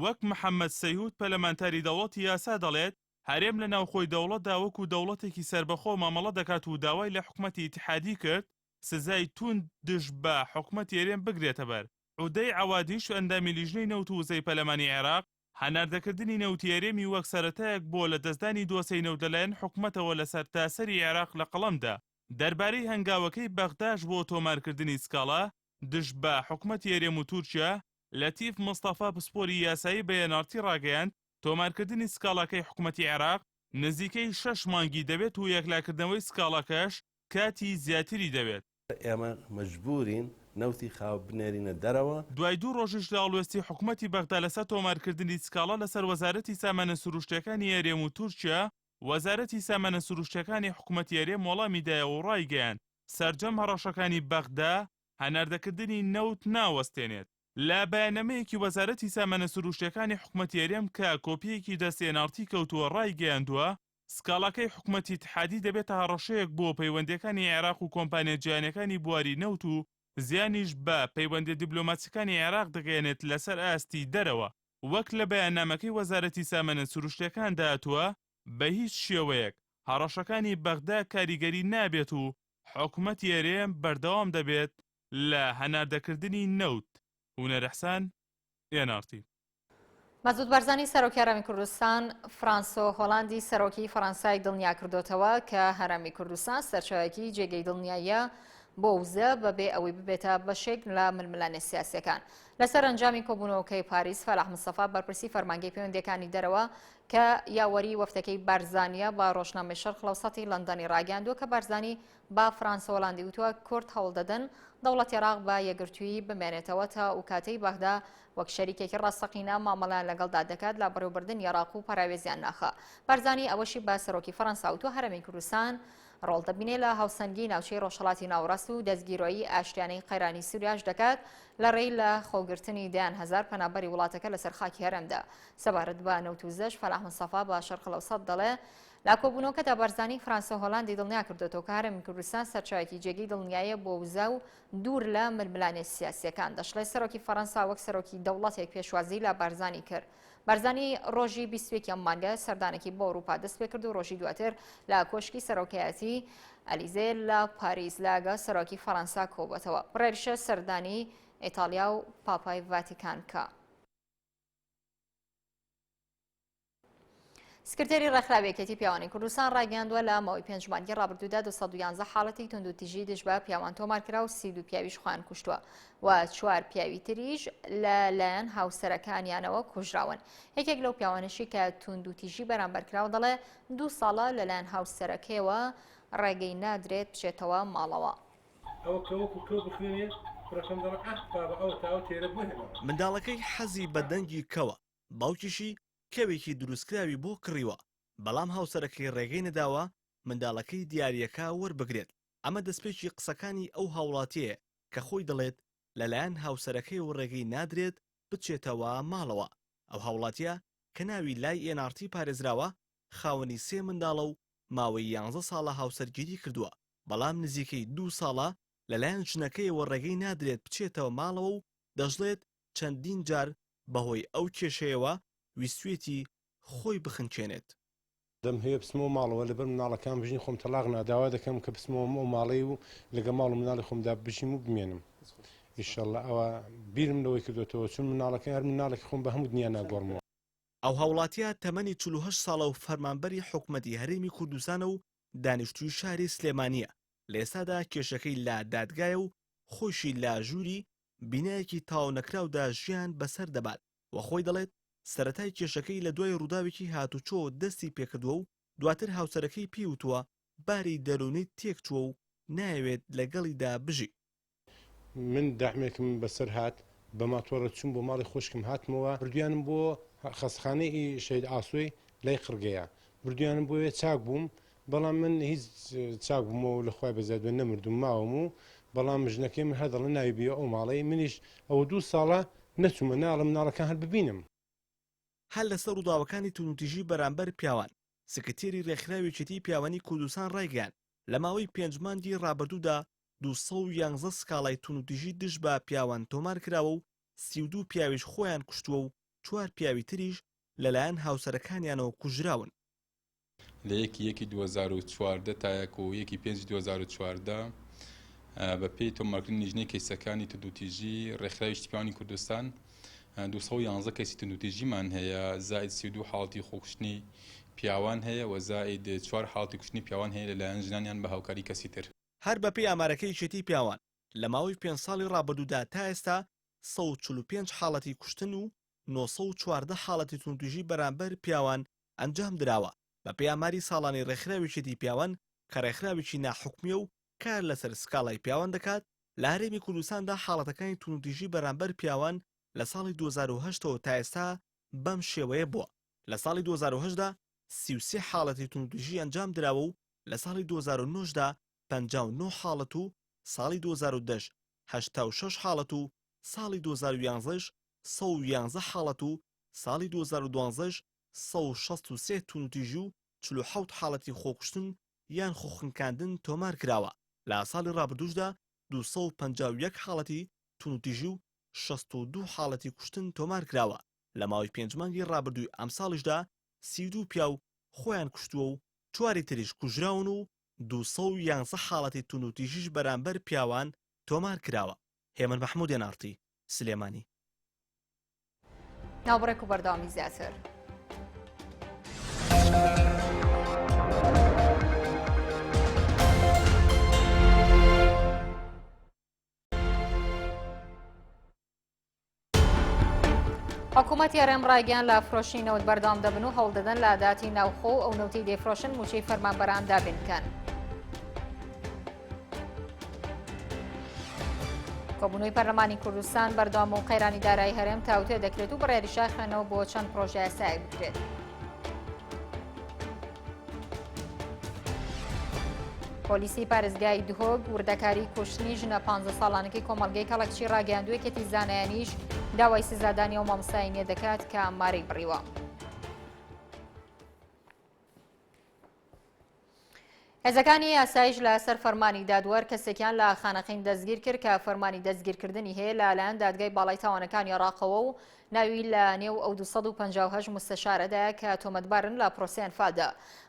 وەک محەمەد سەیهود پەرلەمانتاری دەوڵەتی یاسا دەڵێت هەرێم لە ناوخۆی دەوڵەتدا وەکو دەوڵەتێکی سەربەخۆ مامەڵە دەکات و داوای لە حکومەتی ئیتحادی کرد سزای توند دژ بە حکومەتی هەرێم بگرێتەبەر. عودەی عەوادیش ئەندامی لیژنەی نەوت و وزەی پەرلەمانی عێراق، هەناردەکردنی نەوتی هەرێمی وەک سەرەتایەک بۆ لەدەستدانی دۆسێی نەوت لەلایەن حکومەتەوە لە سەرتاسەری عێراق لەقەڵەم دا. دەربارەی هەنگاوەکەی بەغداش بۆ تۆمارکردنی سکاڵا دژ بە حکومەتی هەرێم و تورکیا، لەتیف مستەفا پسپۆری یاسایی بە ئێن ئاڕ تی ڕاگەیاند، تۆمارکردنی سکاڵاکەی حکومەتی عێراق نزیکەی شەش مانگی دەوێت و یەکلاکردنەوەی سکاڵاکەش کاتی زیاتری دەوێت.
ئێمە مەجبوورین نەوتی خاو بنێرینە دەرەوە.
دوای دوو ڕۆژیش لە هەڵوێستی حکومەتی بەغدا لەسەر تۆمارکردنی سکاڵا لەسەر وەزارەتی سامانە سروشتییەکانی هەرێم و تورکیا، وەزارەتی سامانە سروشتییەکانی حکومەتی هەرێم وەڵامی دایەوە و ڕایگەیاند، سەرجەم هەڕەشەکانی بەغدا هەناردەکردنی نەوت ناوەستێنێت. لە بەیاننامەیەکی وەزارەتی سامانە سروشتییەکانی حکومەتی هەرێم کە کۆپییەکی دەست ئێن ئاڕ تی کەوتووە ڕایگەیاندووە، سکاڵاکەی حکومەتی ئیتحادی دەبێتە هەڕەشەیەک بۆ پەیوەندییەکانی عێراق و کۆمپانیا جیهانییەکانی بواری نەوت و زیانیش بە پەیوەندییە دیبلۆماسییەکانی عێراق دەگەیەنێت لەسەر ئاستی دەرەوە. وەک لە بەیاننامەکەی وەزارەتی سامانە سروشتییەکاندا هاتووە، بە هیچ شێوەیەک هەڕەشەکانی بەغدا کاریگەری نابێت و حکومەتی هەرێم بەردەوام دەبێت لە هەناردەکردنی نەوت. هونەر ئیحسان، ئێن ئاڕ تی.
مەسعود بارزانی سەرۆکی هەرێمی کوردستان فرانسۆ هۆلاندی سەرۆکی فەرەنسای دڵنیا کردۆتەوە کە هەرێمی کوردستان سەرچاوەیەکی جێگەی دڵنیاییە بۆ وزە بەبێ ئەوەی ببێتە بەشێک لە ململانێ سیاسیەکان. لەسەر ئەنجامی کۆبوونەوەکەی پاریس فەلاح مستەفا بەرپرسی فەرمانگەی پەیوەندیەکانی دەرەوە کە یاوەری وەفدەکەی بارزانیە بە ڕۆژنامەی شەرق الاوسطی لەندەنی ڕاگەیاندووە کە بارزانی بە فرانسۆ هۆلاندی وتووە کورد هەوڵدەدەن دەوڵەتی عێراق بە یەکگرتوویی بمێنێتەوە تا ئەو کاتەی بەغدا وەک شەریکێکی ڕاستەقینە مامەڵەیان لەگەڵدا دەکات لە بەڕێوەبردنی عێراق و پەراوێزیان ناخا. بارزانی ئەوەشی بە سەرۆکی فەرەنسا وتووە هەرێمی کوردستان ڕۆڵ دەبینێ لە هاوسەنگی ناوچەی ڕۆژهەڵاتی ناوەڕاست و دەستگیرۆیی ئاشتیانەی قەیرانی سوریاش دەکات لە ڕێی لە خۆگرتنی دەیان هەزار پەنابەری وڵاتەکە لەسەر خاکی هەرێمدا. سەبارەت بە نەوت و وزەش فەلاح مستەفا بە شەرق الاوسط دەڵێ لە کۆبوونەوەکەدا بارزانی فرانسۆ هۆلاندی دڵنیا کردۆتەوە کە هەرێمی کوردستان سەرچاوێکی جێگەی دڵنیاییە بۆ وزە و دوور لە ململانێ سیاسییەکان. دەشڵێت سەرۆکی فەرەنسا وەک سەرۆکی دەوڵەتێک پێشوازی لە بارزانی کرد. بارزانی ڕۆژی 21 ئەم مانگە سەردانێکی بۆ ئەوروپا دەستپێکرد و ڕۆژی دواتر لە کۆشکی سەرۆکایەتی ئەلیزێ لە پاریس لەگەڵ سەرۆکی فەرەنسا کۆبووەتەوە. بڕیاریشە سەردانی ئیتاڵیا و پاپای ڤاتیکان بکا. سکرتێری ڕێکخراوی یەکێتی پیاوانی کوردستان ڕایگەیاندووە لە ماوەی پێنج مانگی ڕابردوودا 211 حاڵەتی توندوتیژی دژ بە پیاوان تۆمار کرا و 32 پیاویش خۆیان کوشتووە و چوار پیاوی تریش لە لایەن هاوسەرەکانیانەوە کوژراون. یەکێک لەو پیاوانەشی کە توندوتیژی بەرامبەر کراوە دەڵێ دوو ساڵە لەلایەن هاوسەرەکەیەوە ڕێگەی نادرێت بچێتەوە ماڵەوە.
ئەوە کە وەکو کەو بخوێنێ، کوڕەکەم دەڵێ ئاه بابە ئەوە تاوە تێرە بمەهێنەوە.
منداڵەکەی حەزی بە دەنگی کەوە، باوکیشی کەوێکی دروستکراوی بۆ کڕیوە، بەڵام هاوسەرەکەی ڕێگەی نەداوە منداڵەکەی دیارییەکە وەربگرێت، ئەمە دەستپێکی قسەکانی ئەو هاوڵاتیەیە کە خۆی دەڵێت لەلایەن هاوسەرەکەیەوە ڕێگەی نادرێت بچێتەوە ماڵەوە، ئەو هاوڵاتیە کە ناوی لای ئێن ئاڕ تی پارێزراوە خاوەنی سێ منداڵە و ماوەی یانزە ساڵە هاوسەرگیری کردووە، بەڵام نزیکەی دوو ساڵە لەلایەن ژنەکەیەوە ڕێگەی نادرێت بچێتەوە ماڵەوە و دەشڵێت چەندین جار بەهۆی ئەو کێشەیەوە ویستویەتی خۆی بخنکێنێت.
دەمهەوێ بچمەوە ماڵەوە لەبەر مناڵەکانم ژنی خۆم تەڵاق نا داوا دەکەم کە بچمەوە ئەو ماڵەی و لەگەڵ ماڵ و مناڵی خۆمدا بژیم و بمێنم ئیشەڵا ئەوە بیرم لەوەی کردۆتەوە چون مناڵەکەی هەر مناڵێکی خۆم بە هەموو دنیا ناگۆڕمەوە.
ئەو هاوڵاتیە تەمەنی 48 ساڵە و فەرمانبەری حکومەتی هەرێمی کوردستانە و دانیشتووی شاری سلێمانییە، لە ئێستادا کێشەکەی لە دادگایە و خۆیشی لە ژووری بینایەکی تەواونەکراودا ژیان بەسەر دەبات و خۆی دەڵێت سەرەتای کێشەکەی لە دوای ڕووداوێکی هاتوچۆ دەستی پێکردووە و دواتر هاوسەرەکەی پێی وتووە باری دەروونیت تێکچووە و نایەوێت لەگەڵیدا بژی.
من دەعمێکم بەسەر هات بە ماتۆڕە چووم بۆ ماڵی خوشکم هاتمەوە بردویانم بۆ خەستخانەی شەهید ئاسۆی لای قڕگەیە بردویانم بۆ وێ چاک بووم بەڵام من هیچ چاک بوومەوە و لە خوای بەزیاد بێ نەمردووم ماوم و بەڵام ژنەکەی من هەر دەڵێ ناوی بیوە ئەو ماڵەی منیش ئەوە دوو ساڵە. نەچوومە ناڵم مناڵەکان هەر ببینم.
هەر لەسەر ڕووداوەکانی توندوتیژی بەرامبەر پیاوان، سکرتێری ڕێکخراوی یەکێتیی پیاوانی کوردستان ڕایگەیاند، لە ماوەی پێنج مانگی ڕابردوودا 211 سکاڵای توندوتیژی دژ بە پیاوان تۆمار کراوە و 32 پیاویش خۆیان کوشتووە و چوار پیاوی تریش لەلایەن هاوسەرەکانیانەوە کوژراون.
لە یەکی یەکی 2014 تا یەک و یەکی پێنجی 2014 بە پێی تۆمارکردنی لیژنەی کەیسەکانی توندوتیژی ڕێکخراوی شتیپانی کوردستان 211 کەیسی توندوتیژیمان هەیە زائد 32 حاڵەتی خۆکوشتنی پیاوان هەیە و زائد چوار حاڵەتی کوشتنی پیاوان هەیە لەلایەن ژنانیان بە هاوکاری کەسی تر.
هەر بەپێی ئامارەکەی یەکێتی پیاوان لە ماوەی پێنج ساڵی ڕابردوودا تا ئێستا 145 حاڵەتی کوشتن و 914 حاڵەتی توندوتیژی بەرامبەر پیاوان ئەنجام دراوە، بەپێی ئاماری ساڵانەی ڕێکخراوی یەکێتی پیاوان کە ڕێکخراوێکی ناحکومییە و کار لەسەر سکاڵای پیاوان دەکات، لە هەرێمی کوردستاندا حاڵەتەکانی توندوتیژی بەرامبەر پیاوان لە ساڵی 2008 ەوە تا ئێستا بەم شێوەیە بووە، لە ساڵی 2008 دا 33 حاڵەتی توندوتیژی ئەنجام دراوە و لە ساڵی 2009 دا 59 حاڵەت و ساڵی 2010 86 حاڵەت و ساڵی 2011 یش 111 حاڵەت و ساڵی 2012 یش 163 توندوتیژی و 47 حاڵەتی خۆکوشتن یان خۆخنکاندن تۆمار کراوە، لە ساڵی ڕابردووشدا 251 حاڵەتی توندوتیژی و 62 حاڵەتی کوشتن تۆمار کراوە، لە ماوەی پێنج مانگی ڕابردووی ئەمساڵیشدا 32 پیاو خۆیان کوشتووە و چواری تریش کوژراون و 211 حاڵەتی توندوتیژیش بەرامبەر پیاوان تۆمار کراوە. هێمن مەحمود ئێن ئاڕ تی، سلێمانی.
ناوبڕێک و بەردەوامی زیاتر. حکوومەتی هەرێم ڕایگەیان لە فرۆشتنی نەوت بەردەوام دەبن و هەوڵدەدەن لە داهاتی ناوخۆ و ئەو نەوتەی دەیفرۆشن مووچەی فەرمانبەران دابین بکەن. کۆبوونەوەی پەرلەمانی کوردستان بەردەوام و قەیرانی دارایی هەرێم تاوتوێ دەکرێت و بڕیاریشە خوێندنەوە بۆ چەند پرۆژە یاسایەک بکرێت. پۆلیسی پارێزگای دهۆک وردەکاری کوشتنی ژنە پ ساڵانەکەی کۆمەڵگەی کەڵەکچی ڕاگەیاندووە یەکێتی زانایانیش داوای سزادانی ئەو مامۆستای دەکات کە مارەی بڕیوە. هێزەکانی ئاسایش لە سەر فەرمانی دادوەر کەسێکیان لە خانەقین دەستگیر کرد کە فەرمانی دەستگیرکردنی هەیە لەلایەن دادگای باڵای تاوانەکانی عێراقەوە و ناوی لە نێو ئەو 258 مستەشارەدایە کە تۆمەتبارن لە پرۆسەی ئەنفالدا.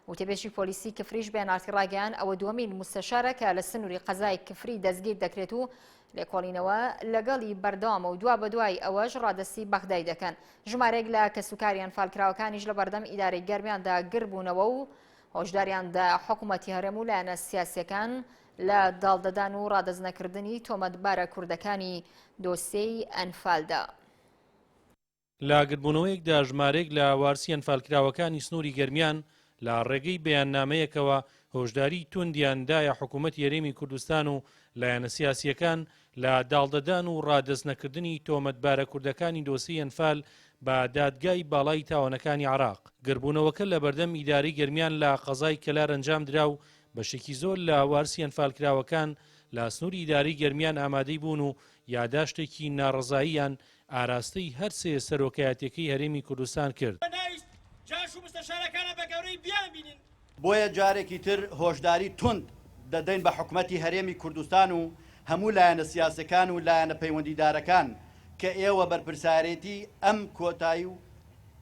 وتەبێژی پۆلیسی کفریش بە ئێن ئاڕ تی ڕاگەیان ئەوە دووەمین مستەشارە کە لە سنووری قەزای کفری دەستگیر دەکرێت و لێکۆڵینەوە لەگەڵی بەردەوامە و دوابەدوای ئەوەش ڕادەستی بەغدای دەکەن. ژمارەیەک لە کەسوکاری ئەنفالکراوەکانیش لە بەردەم ئیدارەی گەرمیاندا گربوونەوە و هۆشداریان دا حکومەتی هەرێم و لایەنە سیاسیەکان لە داڵدەدان و ڕادەستنەکردنی تۆمەتبارە کوردەکانی دۆسێی ئەنفالدا.
لە گردبوونەوەیەکدا ژمارەیەک لە وارسی ئەنفالکراوەکانی سنووری گەرمیان لە ڕێگەی بەیاننامەیەکەوە هۆشداریی توندیان دایە حکوومەتی هەرێمی کوردستان و لایەنە سیاسییەکان لە داڵدەدان و ڕادەستنەکردنی تۆمەتبارە کوردەکانی دۆسێی ئەنفال بە دادگای باڵای تاوانەکانی عێراق. گردبوونەوەکە لەبەردەم ئیدارەی گەرمیان لە قەزای کەلار ئەنجامدرا و بەشێکی زۆر لە وارسی ئەنفالکراوەکان لە سنووری ئیدارەی گەرمیان ئامادەی بوون و یاداشتێکی ناڕەزاییان ئاراستەی هەرسێ سەرۆکایەتیەکەی هەرێمی کوردستان کرد.
بۆیە جارێکی تر هۆشداری توند دەدەین بە حکومەتی هەرێمی کوردستان و هەموو لایەنە سیاسەکان و لایەنە پەیوەندیدارەکان کە ئێوە بەرپرسارێتی ئەم کۆتایی و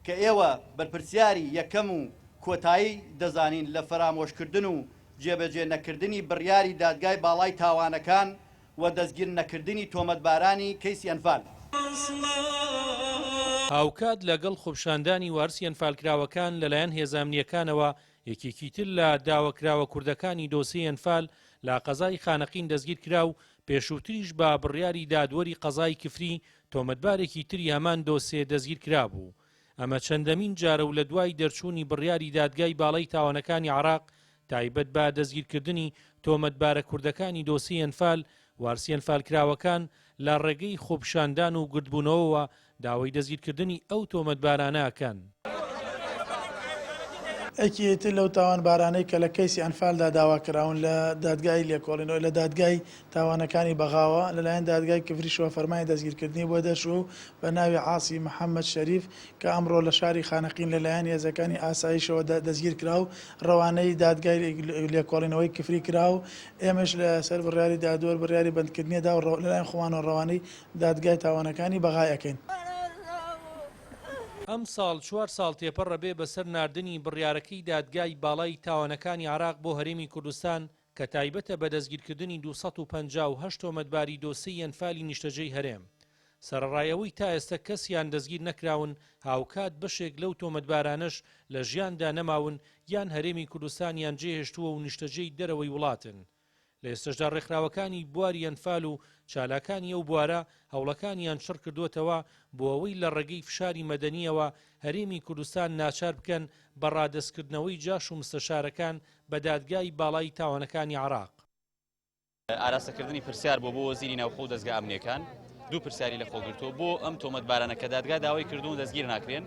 کە ئێوە بەرپرسیاری یەکەم و کۆتایی دەزانین لە فەرامۆشکردن و جێبەجێ نەکردنی بڕیاری دادگای باڵای تاوانەکان و دەستگیر نەکردنی تۆمەتبارانی کەیسی ئەنفال.
هاوکات لەگەڵ خۆپیشاندانی وارسی ئەنفالکراوەکان لەلایەن هێزە ئەمنییەکانەوە، یەکێکی تر لە داواکراوە کوردەکانی دۆسێی ئەنفال لە قەزای خانەقین دەستگیرکرا و پێشووتریش بە بڕیاری دادوەری قەزای کفری تۆمەتبارێکی تری هەمان دۆسێ دەستگیرکرابوو. ئەمە چەندەمین جارە و لە دوای دەرچوونی بڕیاری دادگای باڵای تاوانەکانی عێراق تایبەت بە دەستگیرکردنی تۆمەتبارە کوردەکانی دۆسێی ئەنفال، وارسی ئەنفالکراوەکان لە ڕێگەی خۆپیشاندان و گردبوونەوەوە داوای دەستگیرکردنی ئەو تۆمەتبارانە ئەکەن.
یەکێ تر لەو تاوانبارانەی کە لە کەیسی ئەنفالدا داواکراون لە دادگای لێکۆڵینەوە لە دادگای تاوانەکانی بەغاوە لەلایەن دادگای کفریشەوە فەرمانی دەستگیرکردنی بۆ دەرچووە و بە ناوی عاسی محەمەد شەریف کە ئەمڕۆ لە شاری خانەقین لەلایەن هێزەکانی ئاسایشەوە دەستگیرکرا و ڕەوانەی دادگای لێکۆڵینەوەی کفری کرا و ئێمەش لەسەر بڕیاری دادوەر بڕیاری بەندکردنی دا و لەلایەن خۆمانەوە ڕەوانەی دادگای تاوانەکانی بەغای ئەکەین.
ئەمساڵ چوار ساڵ تێپەڕ ئەبێ بەسەر ناردنی بڕیارەکەی دادگای باڵای تاوانەکانی عێراق بۆ هەرێمی کوردستان کە تایبەتە بە دەستگیرکردنی 258 تۆمەتباری دۆسێی ئەنفالی نیشتەجێی هەرێم. سەرەڕای ئەوەی تا ئێستە کەسیان دەستگیر نەکراون، هاوکات بەشێک لەو تۆمەتبارانەش لە ژیاندا نەماون یان هەرێمی کوردستانیان جێهێشتووە و نیشتەجێی دەرەوەی وڵاتن. لە ئێستەشدا ڕێکخراوەکانی بواری ئەنفال و چالاکانی ئەو بوارە هەوڵەکانیان چڕ کردووەتەوە بۆ ئەوەی لە ڕێگەی فشاری مەدەنییەوە هەرێمی کوردستان ناچار بکەن بە ڕادەستکردنەوەی جاش و مستەشارەکان بە دادگای باڵای تاوانەکانی عێراق.
ئاراستەکردنی پرسیار بۆ بۆ وەزیری ناوخۆ و دەزگا ئەمنییەکان دوو پرسیاری لەخۆگرتووە بۆ ئەم تۆمەتبارانە کە دادگا داوای کردوون دەستگیر ناکرێن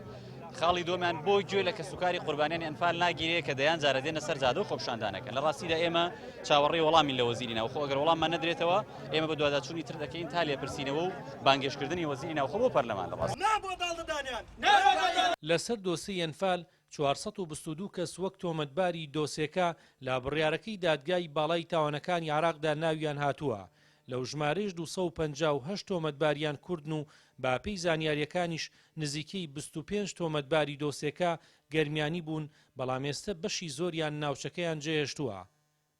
خاڵی دووەمیان بۆ گوێ لە کەسوکاری قوربانیانی ئەنفال ناگیرێ کە دەیان جارە دێنە سەر جادە و خۆپیشاندانەکەن لە ڕاستیدا ئێمە چاوەڕێی وەڵامین لە وەزیری ناوخۆ ئەگەر وەڵاممان نەدرێتەوە ئێمە بە دواداچوونی تر دەکەین تا لێپرسینەوە و بانگێشتکردنی وەزیری ناوخۆ بۆ پەرلەمان لە ڕاست
لەسەر دۆسێی ئەنفال 422 کەس وەک تۆمەتباری دۆسێکە لە بڕیارەکەی دادگای باڵای تاوانەکانی عێراقدا ناویان هاتووە، لەو ژمارەیش 258 تۆمەتباریان کوردن و بەپێی زانیارییەکانیش نزیکەی 25 تۆمەتباری دۆسێکە گەرمیانی بوون، بەڵام ئێستە بەشی زۆریان ناوچەکەیان جێهێشتووە.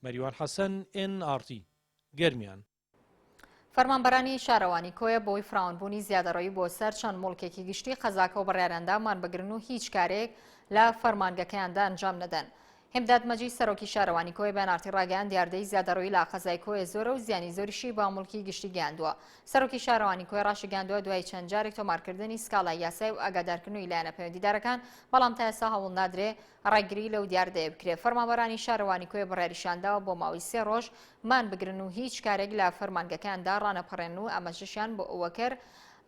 مەریوان حەسەن، ئێن ئاڕ تی، گەرمیان.
فەرمانبەرانی شارەوانی کۆیە بەهۆی فراوانبوونی زیادەڕەوی بۆ سەر چەند موڵکێکی گشتی قەزاکە و بڕیاراندا مانبگرن و هیچ کارێک لە فەرمانگەکەیاندا ئەنجام نەدەن. هیمداد مەجید سەرۆکی شارەوانی کۆیە بە ئێن ئاڕ تی ڕاگەیاند دیاردەی زیادەڕۆیی لە قەزای کۆیە زۆرە و زیانی زۆریشی بە موڵکی گشتی گەیاندووە. سەرۆکی شارەوانی کۆیە ڕاشیگەیاندووە دوای چەند جارێک تۆمارکردنی سکاڵای یاسای و ئاگادارکردنەوەی لایەنە پەیوەندیدارەکان بەڵام تا ئێستا هەوڵ نادرێ ڕێگری لەو دیاردەیە بکرێت. فەرمانبەرانی شارەوانی کۆیە بڕیاریشیانداوە بۆ ماوەی سێ ڕۆژ مان بگرن و هیچ کارێک لە فەرمانگەکەیاندا ڕانەپەڕێنن و ئاماژەشیان بۆ ئەوە کرد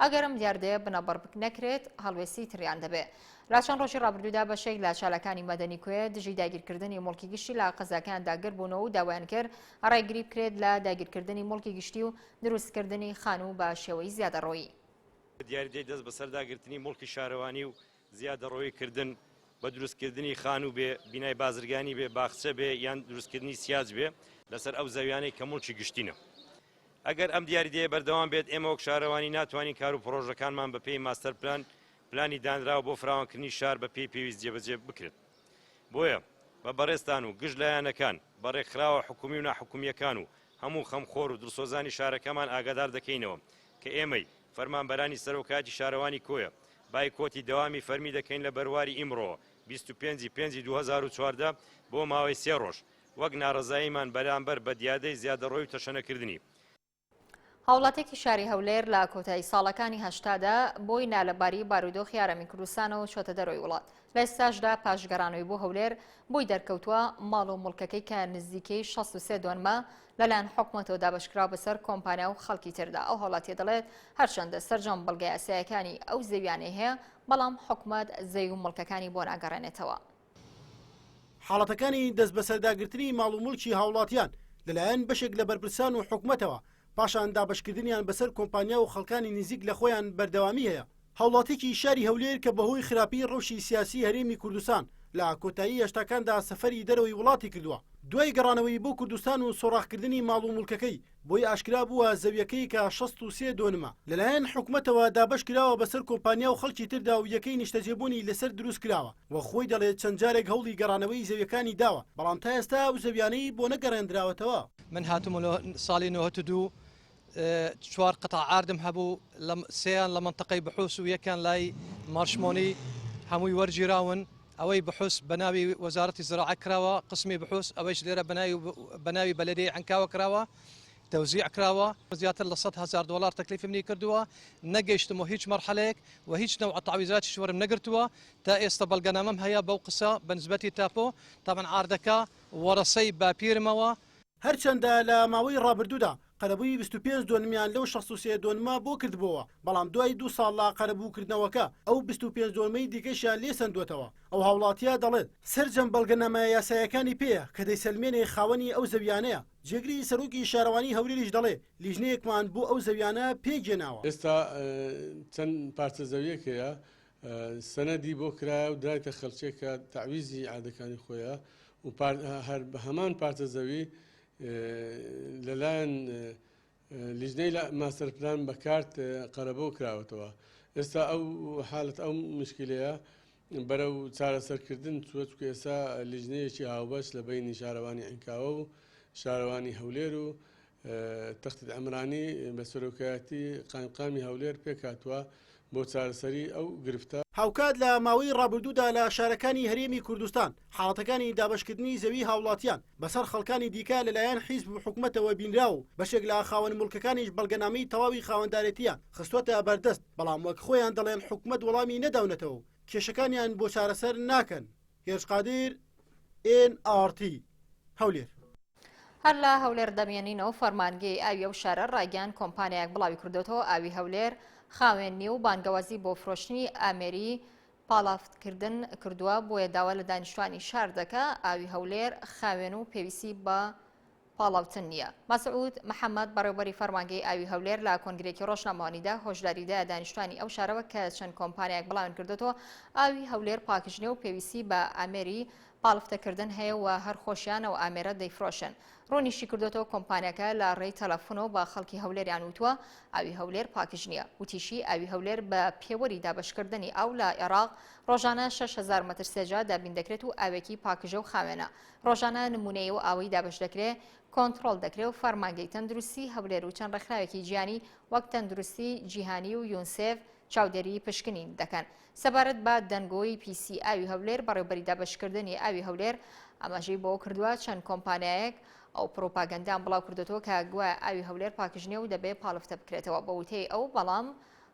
ئەگەر ئەم دیاردەیە بنەبڕ نەکرێت هەڵوێستی تریان دەبێت. لە چەند ڕۆژی ڕابردوودا بەشێک لە چالاکانی مەدەنی کۆیە دژی داگیرکردنی موڵکی گشتی لە قەزاکەیاندا گردبوونەوە و داوایان کرد ڕێگری بکرێت لە داگیرکردنی موڵکی گشتی و دروستکردنی خانوو بە شێوەی زیادەڕۆیی.
دیاردەی دەست بەسەرداگرتنی موڵکی شارەوانی و زیادەڕۆیی کردن بە دروستکردنی خانوو بێ، بینای بازرگانی بێ، باخچە بێ یان دروستکردنی سیاج بێ لەسەر ئەو زەویانەی کە موڵکی گشتینە. ئەگەر ئەم دیاریدەیە بەردەوام بێت ئێمە وەک شارەوانی ناتوانین کار و پڕۆژەکانمان بەپێی ماستەر پلان پلانی دانراو بۆ فراوانکردنی شار بەپێی پێویست جێبەجێ بکرێت. بۆیە بە بەڕێزتان و گشت لایەنەکان، بە ڕێکخراوە حکومی و ناحکومییەکان و هەموو خەمخۆر و دڵسۆزانی شارەکەمان ئاگادار دەکەینەوە کە ئێمەی فەرمانبەرانی سەرۆکایەتی شارەوانی کۆیە بایکۆتی دەوامی فەرمی دەکەین لە بەرواری ئیمڕۆوە 25 ی پێنجی 2014 بۆ ماوەی سێ ڕۆژ وەک ناڕەزاییمان بەرامبەر بە دیاردەی زیادەڕۆی و تەشەنەکردنی
هاوڵاتیەکی شاری هەولێر لە کۆتایی ساڵەکانی هەشتادا بۆی نالەباری بارودۆخی ئارامی کوردستانەوە چۆتە دەرەوەی وڵات لە ئێستاشدا پاش گەڕانەوەی بۆ هەولێر بۆی دەرکەوتووە ماڵ و موڵکەکەی کە نزیکەی 63 دۆنمە لەلایەن حکومەتەوە دابەشکراوە بەسەر کۆمپانیا و خەڵکی تردا ئەو هاوڵاتیە دەڵێت هەرچەندە سەرجەم بەڵگە یاسایەکانی ئەو زەویانەی هەیە بەڵام حکومەت زەوی و موڵکەکانی بۆ ناگەڕێنێتەوە.
حاڵەتەکانی دەستبەسەرداگرتنی ماڵ و موڵکی هاوڵاتیان لەلایەن بەشێک لە بەرپرسان و حکومەتەوە، پاشان دابەشکردنیان بەسەر کۆمپانیا و خەڵکانی نزیک لە خۆیان بەردەوامی هەیە. هاوڵاتیەکی شاری هەولێر کە بەهۆی خراپی ڕەوشی سیاسی هەرێمی کوردستان لە کۆتایی هەشتاکاندا سەفەری دەرەوەی وڵاتی کردووە، دوای گەڕانەوەی بۆ کوردستان و سۆراخکردنی ماڵ و موڵکەکەی بۆی ئاشکرا بووە زەویەکەی کە 63 دۆنمە لەلایەن حکومەتەوە دابەش کراوە بەسەر کۆمپانیا و خەڵکی تردا و یەکەی نیشتەجێبوونی لەسەر دروست کراوە و خۆی دەڵێت چەند جارێک هەوڵی گەڕانەوەی زەویەکانی داوە بەڵام تا ئێستا ئەو زەویانەی بۆ نەگەڕێندراوەتەوە.
من هاتوومە لە ساڵی 92 چوار قطع عاردم هەبوو لە سێیان لە مەنتەقەی بحوس و یەکیان لای مارشمۆنی هەمووی وەرگیراون ئەوەی بحوس بە ناوی وەزارەتی زراعە کراوە قسمی بحوس ئەوەیش لێرە بە ناوی بەلەدیەی عەنکاوە کراوە تەوزیع کراوە زیاتر لە 100 هەزار دۆلار تەکلیفی منی کردووە نەگەیشتم و هیچ مەرحەلەیەک و هیچ نەوع تەعویزاتیش وەرم نەگرتووە تا ئێستا بەڵگەنامەم هەیە بەو قسە بە نسبەتی تاپۆ تابعەن عاردەکە وەرەسەی باپیرمەوە
هەرچەندە لە ماوەی ڕابردوودا. قەرەبووی 25 دۆنمیان لەو 63 دۆنمە بۆ کردبۆوە، بەڵام دوای دوو ساڵ لە قەرەبووکردنەوەکە ئەو 25 دۆنمەی دیکەشیان لێ سەندووەتەوە. ئەو هاوڵاتییە دەڵێت، سەرجەم بەڵگەنامە یاساییەکانی پێیە کە دەیسەلمێنێ خاوەنی ئەو زەوییانەیە. جێگری سەرۆکی شارەوانی هەولێریش دەڵێ، لیژنەیەکمان بۆ ئەو زەویانە پێکهێناوە.
ئێستا چەند پارچە زەویەک هەیە سەنەدی بۆ کرایە و درایتە خەلکێک کە تەعویزی عادەکانی خۆیە و هەر هەمان پارچە زەوی لەلایەن لیژنەی ماستەر پلان بە کارت قەرەبۆ کراوەتەوە ئێستا ئەو حالت ئەو مشکلەیە بەرەو چارەسەرکردن چووە چونکە ئێستا لیژنەیەکی هاوبەش لە بەینی شارەوانی عینکاوە و شارەوانی هەولێر و تەختید عەمرانی بە سەرۆکایەتی قایمقامی هەولێر پێکهاتووە بۆ چارەسەری ئەو گرفتە.
هاوکات لە ماوەی ڕابردوودا لە شارەکانی هەرێمی کوردستان حاڵەتەکانی دابەشکردنی زەوی هاوڵاتیان بەسەر خەڵکانی دیکە لەلایەن حیزب و حکومەتەوە بینرا و بەشێک لە خاوەن موڵکەکانیش بەڵگەنامەی تەواوی خاوەندارێتییان خستووەتە بەردەست، بەڵام وەک خۆیان دەڵێن حکومەت وەڵامی نەداونەتەوە و کێشەکانیان بۆ چارەسەر ناکەن. هێرش قادر، ئێن ئاڕ تی، هەولێر.
هەر لە هەولێر دەمێنینەوە فەرمانگەی ئاوی ئەو شارە ڕایگەیاند کۆمپانیایەک بڵاوی کردوێتەوە ئاوی هەولێر خاوێن نییە و بانگەوازی بۆ فرۆشتنی ئامێری پاڵافتکردن کردووە، بۆیە داوا لە دانیشتوانی شار دەکا ئاوی هەولێر خاوێن و پێویستی بە پاڵاوتن نییە. مەسعود محەمەد، بەڕێوبەری فەرمانگەی ئاوی هەولێر لە کۆنگرەیەکی ڕۆژنامەوانیدا هۆشداری دایە دانیشتوانی ئەو شارەوە کە چەند کۆمپانیایەک بڵاویان کردۆتەوە ئاوی هەولێر پاکژ نییە و پێویستی بە ئامێری پاڵفتەکردن هەیە و هەر خۆشیان ئەو ئامێرە دەیفرۆشن. ڕوونیشی کردۆتەوە کۆمپانیاکە لە ڕێی تەلەفونەوە بە خەڵکی هەولێریان وتووە ئاوی هەولێر پاکژ نییە. وتیشی ئاوی هەولێر بە پێوەری دابەشکردنی ئاو لە عێراق ڕۆژانە 6000 مەتر سێجا دابین دەکرێت و ئاوێکی پاکژە و خاوێنە. ڕۆژانە نمونەی ئەو ئاوەی دابەش دەکرێ کۆنتڕۆڵ دەکرێ و فەرمانگەی تەندروستی هەولێر و چەند ڕێکخراوێکی جیهانی وەک تەندروستی جیهانی و یونسێف چاودێری پشکنین دەکەن. سەبارەت بە دەنگۆی پیسی ئاوی هەولێر، بەڕێوبەری دابەشکردنی ئاوی هەولێر ئاماژەی بەوە کردووە، چەند کۆمپانیایەک ئەو پڕوپاگەندەیان بڵاوکردۆتەوە کە گوایە ئاوی هەولێر پاکژ نییە و دەبێ پاڵفتە بکرێتەوە، بە وتەی ئەو بەڵام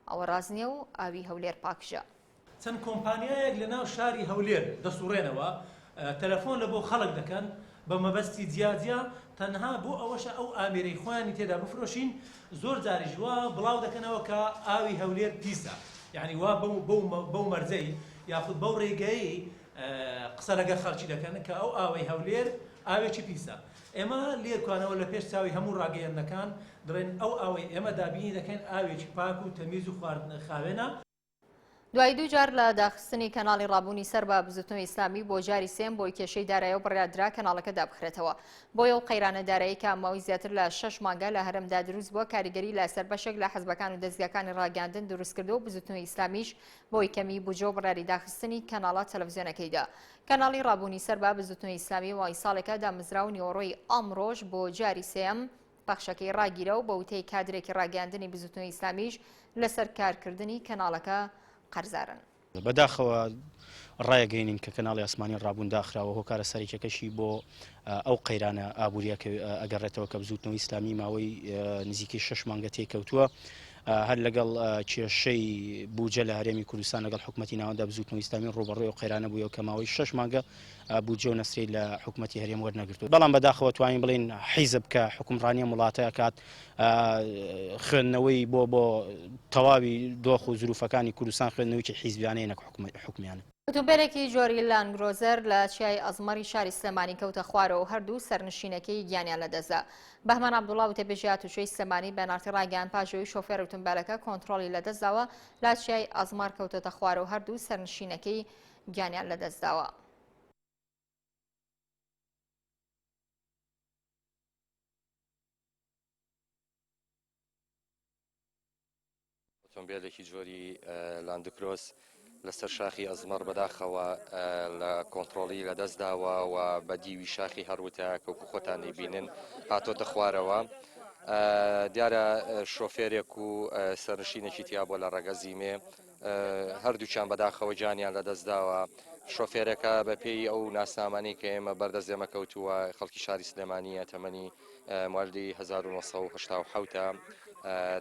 ئەوە ڕاست نییە و ئاوی هەولێر پاکژە.
چەند کۆمپانیایەک لە ناو شاری هەولێر دەسوڕێنەوە تەلەفۆن لە بۆ خەڵک دەکەن بە مەبەستی جیا جیا تەنها بۆ ئەوەشە ئەو ئامێرەی خۆیانی تێدا بفرۆشین زۆر جاریش وا بڵاو دەکەنەوە کە ئاوی هەولێر پیسە یعنی وا بەو بەو بەو مەرجەی یاخود بەو ڕێگەی قسە لەگەر خەڵکی دەکەن کە ئەو ئاوەی هەولێر ئاوێکی پیسە ئێمە لێرکانەوە لە پێش چاوی هەموو ڕاگەیەندنەکان دەڵێن ئەو ئاوەی ئێمە دابینی دەکەین ئاوێکی پاک و تەمیز و خواردن خاوێنە.
دوای دوو جار لە داخستنی کەناڵی ڕابوونی سەر بە بزوتنەوەی ئیسلامی بۆ جاری سێم بۆی کێشەی دارایی و بڕیاردرا کەناڵەکە دابخرێتەوە. بۆیە و قەیرانە دارایی کە ماوەی زیاتر لە شەش مانگە لە هەرێمدا دروست بووە کاریگەری لە سەر بەشێک لە حزبەکان و دەزگاکانی ڕاگەیاندن دروست کردووە و بزوتنەوەی ئیسلامیش بۆی کەمی بودجە و بڕیاری داخستنی کەناڵە تەلەفزیۆنەکەی دا. کەناڵی ڕابوونی سەر بە بزوتنەوەی ئیسلامی ماوەی ساڵێکە دامەزرا و نیوەڕۆی ئەمڕۆش بۆ جاری سێیەم پەخشەکەی ڕاگیرا و بە وتەی کادرێکی ڕاگەیاندنی بزوتنەوەی ئیسلامیش لەسەر کارکردنی کەناڵەکە قەرزارن.
بەداخەوە ڕایەگەینین کە کەناڵی ئاسمانی ڕابوون داخراوە، هۆکارە سەرەکیەکەشی بۆ ئەو قەیرانە ئابووریە کە ئەگەڕێتەوە کە بزوتنەوەی ئیسلامی ماوەی نزیکەی شەش مانگە تێکەوتووە هەر لەگەڵ کێشەی بوجە لە هەرێمی کوردستان لەگەڵ حکومەتی ناوەندا بزوتنەوەی ئیسلامی ڕووبەڕووی ئەو قەیرانە بوویەوە کە ماوەی شەش مانگە بودجە و نەسرەی لە حکومەتی هەرێم وەرنەگرتووە بەڵام بەداخەوە توانین بڵێین حیزب کە حکومڕانی ئەم وڵاتە ئەکات خوێندنەوەی بۆ بۆ تەواوی دۆخ و زروفەکانی کوردستان خوێندنەوەیکی حیزبیانەیە نەک حکومیانە.
ئۆتۆمبێلێکی جۆری لاندگرۆزەر لە چیای ئەزمەڕی شاری سلێمانی کەوتە خوارەوە و هەردوو سەرنشینەکەی گیانیان لەدەستدا. بەهمەن عەبدوڵا وتەبێژی هاتوچۆی سلێمانی بە نارتی ڕایگەیاند پاش ئەوەی شۆفێر ئۆتۆمبێلەکە کۆنترۆڵی لەدەستداوە لە چیای ئەزمەڕ کەوتۆتە خوارەوە و هەردوو سەرنشینەکەی گیانیان لەدەستداوە.
ئۆتۆمبیلێکی جۆری لاندکرۆس لەسەر شاخی ئەزمەڕ بەداخەوە لە کۆنتترۆڵی لەدەستداوە و بە دیوی شاخی هەروتە کەوکو خۆتان دەیبینن هاتۆتە خوارەوە. دیارە شۆفێرێک و سەرنشینێکی تیا بۆ لە ڕەگەزی مێ هەردووکیان بەداخەوە گیانیان لەدەستداوە، شۆفێرەکە بەپێی ئەو ناسنامانەی کە ئێمە بەردەست ئێمە کەوتووە خەڵکی شاری سلێمانییە، تەمەنی موالدی 1987 ە،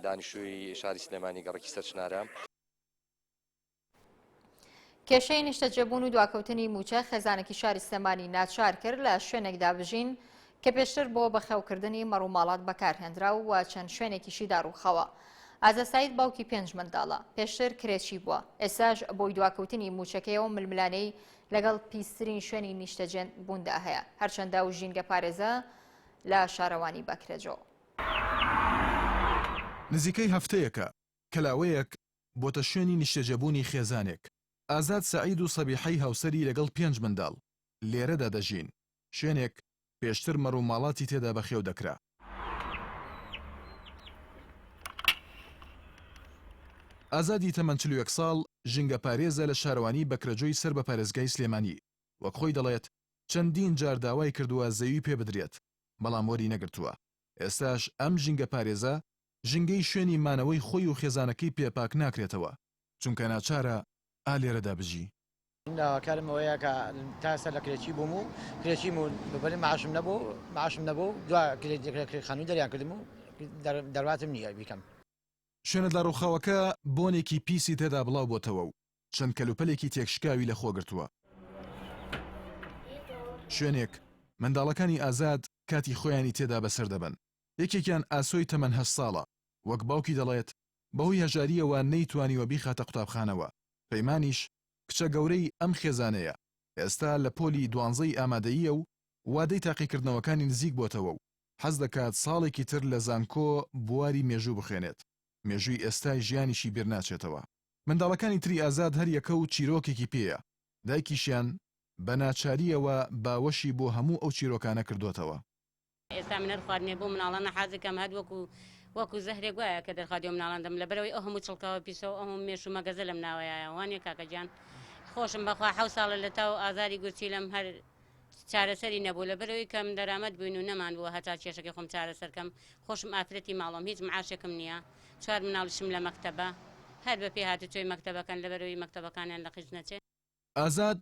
دانیشتووی شاری سلێمانی گەڕەکی سەرچنارە.
کێشەی نیشتەجێبوون و دواکەوتنی مووچە خێزانێکی شاری سلێمانی ناچار کرد لە شوێنێکدا بژین. کە پێشتر بۆ بەخێوکردنی مەڕوماڵات بەکارهێنرا و چەند شوێنێکیشی داڕووخاوە. ئازاد سەعید باوکی پێنج منداڵە، پێشتر کرێچی بووە، ئێستاش بۆی دواکەوتنی مووچەکەیەوە ململانێی لەگەڵ پیسترین شوێنی نیشتەجێ بووندا هەیە، هەرچەندە ئەو ژینگەپارێزە لە شارەوانی بەکرەجۆ.
نزیکەی هەفتەیەکە کەلاوەیەک بۆتە شوێنی نیشتەجێبوونی خێزانێک، ئازاد سەعید و سەبیحەی هاوسەری لەگەڵ پێنج منداڵ لێرەدا دەژین، شوێنێک پێشتر مەڕ و ماڵاتی تێدا بەخێو دەکرا. ئازادی تەمەن 41 ساڵ، ژینگەپارێزە لە شارەوانی بەکرەجۆی سەر بە پارێزگای سلێمانی، وەک خۆی دەڵێت، چەندین جار داوای کردووە زەوی پێ بدرێت، بەڵام وەری نەگرتووە. ئێستاش ئەم ژینگەپارێزە ژینگەی شوێنی مانەوەی خۆی و خێزانەکەی پێ پاک ناکرێتەوە، چونکە ناچارە ئا لێرەدا بژی.
من داواکارم ئەوەیە کە تا ئێستا لە کرێچی بووم و کرێچیم و بەبەری معاشم نەبوو معاشم نەبوو دوا کرێ خانووی دەریان کردم و دەرواتم نییە بیکەم.
شوێنە داڕووخاوەکە بۆنێکی پیسی تێدا بڵاو بۆتەوە و چەند کەلوپەلێکی تێکشکاوی لەخۆ گرتووە. شوێنێک منداڵەکانی ئازاد کاتی خۆیانی تێدا بەسەر دەبەن، یەکێکیان ئاسۆی تەمەن هەشت ساڵە، وەک باوکی دەڵێت، بەهۆی هەژارییەوە نەیتوانیوە بیخاتە قوتابخانەوە، پەیمانیش کچە گەورەی ئەم خێزانەیە، ئێستا لە پۆلی دوانزەی ئامادەییە و وادەی تاقیکردنەوەکانی نزیک بۆتەوە و حەز دەکات ساڵێکی تر لە زانکۆ بواری مێژوو بخوێنێت، مێژووی ئێستای ژیانیشی بیرناچێتەوە. منداڵەکانی تری ئازاد هەریەکە و چیرۆکێکی پێیە، دایکیشیان بە ناچارییەوە باوەشی بۆ هەموو ئەو چیرۆکانە کردۆتەوە.
ئێستا من هەر خواردنێ بۆ مناڵانە حازر کەم هەر وەکو وەکو زەهرێک وایە کە دەرخوادی مناڵان دەم لەبەرەوەی ئەو هەموو چڵکاوە پیسە و ئەو هەموو مێش و مەگەزە لەم ناوەیە وانە کاکە گیان خۆشم بەخوا حەو ساڵە لە تاو ئازاری گورچیلەم هەر چارەسەری نەبوو لەبەرەوەی کەم دەرامەت بووین و نەمان بووە هەتا کێشەکەی خۆم چارەسەر کەم خۆشم ئافرەتی ماڵم هیچ معاشێکم نییە چوار مناڵیشم لە مەکتەبە هەر بە پێ هاتوچۆی مەکتەبەکەن لەبەرەوەی مەکتەبەکانیان لە قیز نەچێ.
ئازاد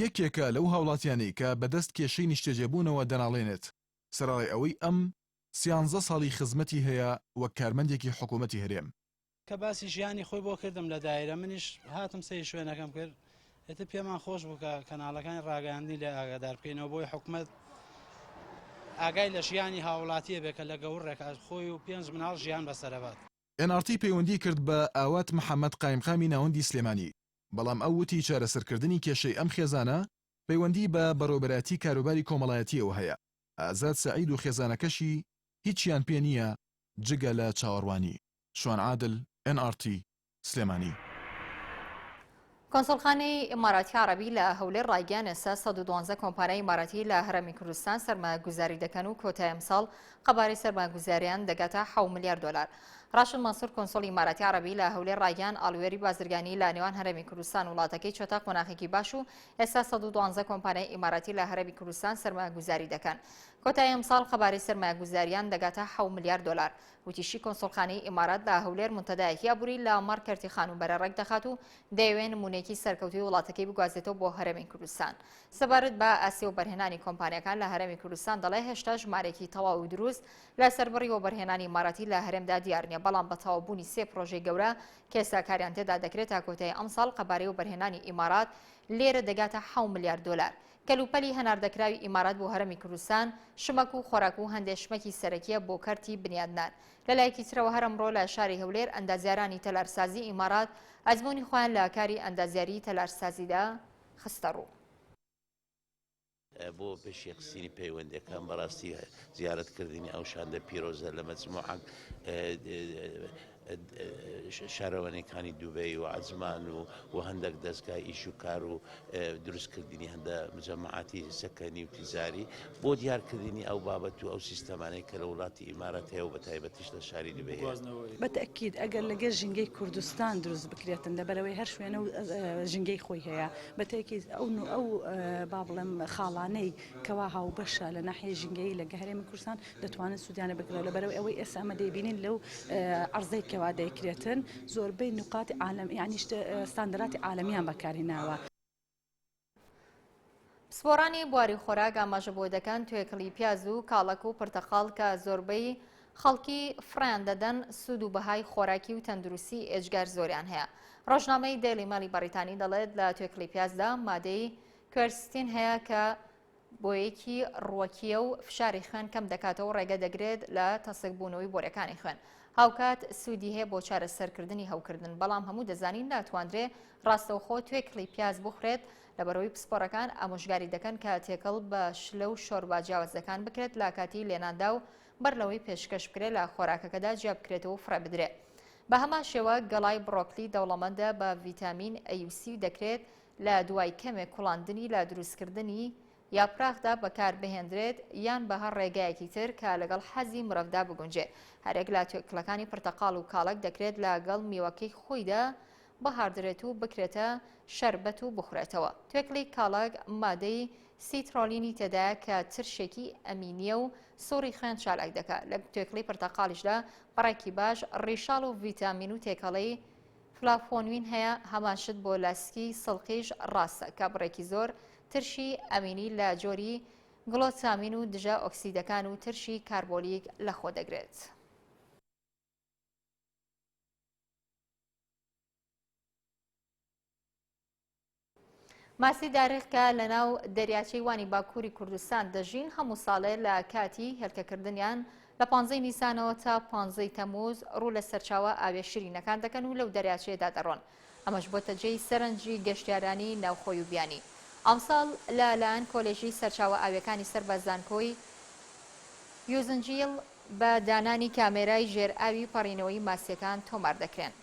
یەکێکە لەو هاوڵاتیانەی کە بەدەست کێشەی نیشتەجێبوونەوە دەناڵێنێت، سەرەڕای ئەوەی ئەم سیانزە ساڵی خزمەتی هەیە وەک کارمەندێکی حکومەتی هەرێم.
کە باسی ژیانی خۆی بۆ کردم لە دایرە منیش هاتم سەیری شوێنەکەم کرد ئیتر پێمان خۆش بوو کە کەناڵەکانی ڕاگەیاندنی لێ ئاگادار بکەینەوە بۆی حکومەت ئاگای لە ژیانی هاوڵاتیە بێ کە لە گەوڕێک خۆی و پێنج مناڵ ژیان بەسەرەبات.
ئێن ئاڕ تی پەیوەندی کرد بە ئاوات محەمەد قایمقامی ناوەندی سلێمانی، بەڵام ئەو وتی چارەسەرکردنی کێشەی ئەم خێزانە پەیوەندی بە بەڕێوەبەرایەتی کاروباری کۆمەڵایەتییەوە هەیە، ئازاد سەعید و خێزانەکەشی هیچیان پێ نییە جگە لە چاوەڕوانی. شوان عادل، ئێن ئاڕ تی، سلێمانی.
کۆنسوڵخانەی ئیماراتی عەڕەبی لە هەولێر ڕایگەیاند ئێستا 112 کۆمپانیای ئیماراتی لە هەرێمی کوردستان سەرمایەگوزاری دەکەن و کۆتای ئەمساڵ قەبارەی سەرمایەگوزاریان دەگاتە 7 ملیار دۆلار. ڕاشد مەنسوور کۆنسوڵی ئیماراتی عەڕەبی لە هەولێر ڕایگەیاند ئاڵووێری بازرگانی لە نێوان هەرێمی کوردستان و وڵاتەکەی چۆتە قۆناخێکی باش و ئێستا 112 کۆمپانیای ئیماراتی لە هەرێمی کوردستان سەرمایەگوزاری دەکەن. کۆتای ئەمساڵ قەبارەی سەرمایەگوزاریان دەگاتە 7 ملیار دۆلار. وتیشی کۆنسوڵخانەی ئیمارات لە هەولێر مونتەدایەکی ئابووری لە مەڕ کەرتی خانووبەرە ڕێکدەخات و دەیەوێ نموونەیەکی سەرکەوتووی وڵاتەکەی بگوازێتەوە بۆ هەرێمی کوردستان. سەبارەت بە ئاستی وەبەرهێنانی کۆمپانیاکان لە هەرێمی کوردستان دەڵێ هێشتا ژمارەیەکی تەواو و دروست لەسەر بڕی وەبەرهێنانی ئیماراتی لە هەرێمدا دیار نییە، بەڵام بە تەواوبوونی سێ پرۆژەی گەورە کە ئێستا کاریان تێدا دەکرێت تا کۆتایی ئەمساڵ قەبارەی وەبەرهێنانی ئیمارات لێرە دەگاتە حەو ملیار دۆلار. کەلوپەلی هەناردەکراوی ئیمارات بۆ هەرێمی کوردستان، شمەک و خۆراک و هەندێ شمەکی سەرەکییە بۆ کەرتی بنیادنان. لەلایەکی ترەوە هەر ئەمڕۆ لە شاری هەولێر ئەندازیارانی تەلارسازی ئیمارات ئەزموونی خۆیان لە کاری ئەندازیاریی تەلارسازیدا خستەڕوو.
بۆ پێشیخستنی پەیوەندیەکان بەڕاستی زیارەت کردنی ئەو شاندە پیرۆزە لە مەجموعە شارەوانیەکانی دوبەی و عەجمان و و هەندێک دەزگای ئیش و کار و دروستکردنی هەندە مجەمەعاتی سەکەنی و تیجاری بۆ دیارکردنی ئەو بابەت و ئەو سیستەمانەی کە لە وڵاتی ئیمارات هەیە و بە تایبەتیش لە شاری دوبەی هەیە.
بە تەئکید ئەگەر لەگەر ژینگەی کوردستان دروست بکرێتن لەبەرئەوەی هەر شوێنە و ژینگەی خۆی هەیە بە تەئکید ئەو ئەو با بڵێم خاڵانەی کەوا هاوبەشە لە ناحیەی ژینگەیی لەگە هەرێمی کوردستان دەتوانن سوودیان لێ بگرن لەبەرئەوەی ئەوەی ئێستا ئەمە دەیبینین لەو عەرزەی کەوا دەیکرێتن زۆربەی نوقاتی عالەم یانی ستاندەراتی عالەمیان بەکارهێناوە.
پسپۆڕانی بواری خۆراک ئاماژە بۆ دەکەن توێکڵی پیاز و کاڵەک و پرتەقاڵ کە زۆربەی خەڵکی فڕیان دەدەن سوود و بەهای خۆراکی و تەندروستی ئێجگار زۆریان هەیە. ڕۆژنامەی دەیلی مێڵی بەڕیتانی دەڵێت لە توێکڵی پیازدا مادەی کوێرستین هەیە کە. بۆیەکی ڕووەکییە و فشاری خوێن کەم دەکاتەوە و ڕێگە دەگرێت لە تەسکبوونەوەی بۆریەکانی خوێن. هاوکات سوودی هەیە بۆ چارەسەرکردنی هەوکردن، بەڵام هەموو دەزانین ناتواندرێ ڕاستەوخۆ توێکڵی پیاز بخورێت، لەبەرئەوەی پسپۆڕەکان ئامۆژگاری دەکەن کە تێکەڵ بە شلە و شۆربا جیاوازەکان بکرێت لە کاتی لێناندا و بەر لەوەی پێشکەش بکرێت لە خۆراکەکەدا جیا بکرێتەوە و فڕێ بدرێ. بە هەمان شێوە گەڵای بڕۆکلی دەوڵەمەندە بە ڤیتامین ئەی و سی و دەکرێت لە دوای کەمێک کوڵاندنی لە دروستکردنی یاپراخدا بەکاربهێندرێت یان بە هەر ڕێگایەکی تر کە لەگەڵ حەزی مرۆڤدا بگونجێ. هەرێک لە توێکڵەکانی پرتەقاڵ و کاڵەک دەکرێت لەگەڵ میوەکەی خۆیدا بهاڕدرێت و بکرێتە شەربەت و بخورێتەوە. توێکڵی کاڵەک مادەی سیترۆلینی تێدایە کە ترشێکی ئەمینییە و سوڕی خوێن چالاک دەکات. لە توێکڵی پرتەقاڵیشدا بڕێکی باش ڕیشاڵ و ڤیتامین و تێکەڵەی فلافۆنوین هەیە، هەمان شت بۆ لاسکی سڵقیش ڕاستە کە بڕێکی زۆر ترشی ئەمینی لە جۆری گڵۆتامین و دژە ئۆکسیدەکان و ترشی کاربۆلیک لەخۆدەگرێت. ماسی دارغ کە لەناو دەریاچەی وانی باکووری کوردستان دەژین هەموو ساڵێ لە کاتی هێلکەکردنیان لە پانزەی نیسانەوە تا پانزەی تەمووز ڕوو لە سەرچاوە ئاوێ شیرینەکان دەکەن و لەو دەریاچەیەدا دەڕۆن ئەمەش بۆتە جێی سەرنجی گەشتیارانی ناوخۆی و بیانی ئەمساڵ لە لایەن کۆلێژی سەرچاوە ئاویەکانی سەر بە زانکۆی یوزنجیڵ بە دانانی کامێرای ژێر ئاوی پەڕینەوەی ماسیەکان تۆمار دەکرێن.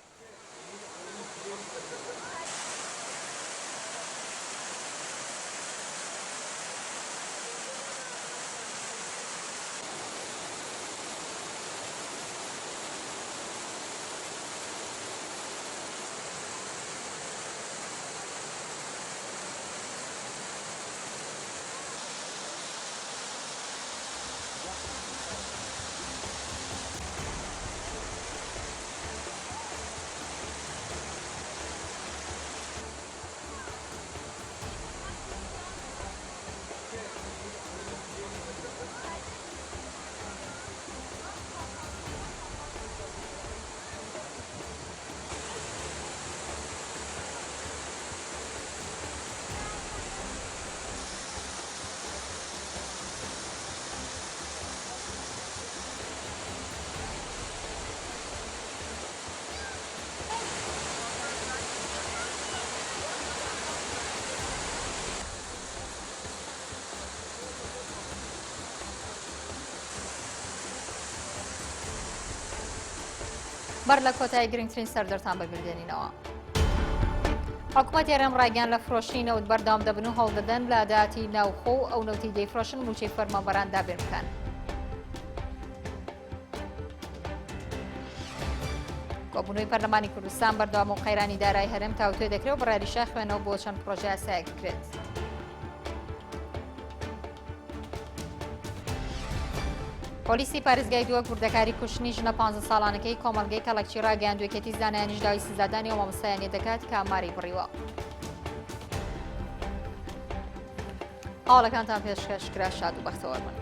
بەر لە کۆتایی گرنگترین سەردەرتان بەبیردێنینەوە. حکوومەت هەرێم ڕایگەیان لە فرۆشتنی نەوت بەردەوام دەبن و هەوڵدەدەن لە داهاتی ناوخۆ و ئەو نەوتی دەیفرۆشن مووچەی فەرمانبەران دابین بکەن. کۆبوونەوەی پەرلەمانی کوردستان بەردەوام و قەیرانی دارای هەرێم تاوتوێ دەکرێت و بڕیاریشە خوێنەوە بۆ چەند پرۆژە یاسایەک بکرێت. پۆلیسی پارێزگای دووەک وردەکاری کوشتنی ژنە پ ساڵانەکەی کۆمەڵگەی کەڵەکچی ڕاگەیاند یەکێتی زانایانیش داوای سزادانی ئەو مامۆستایانە دەکات کە ماری بڕیوە. هەواڵەکانتان پێشکەش کرا شاد و بەختەوەر بن.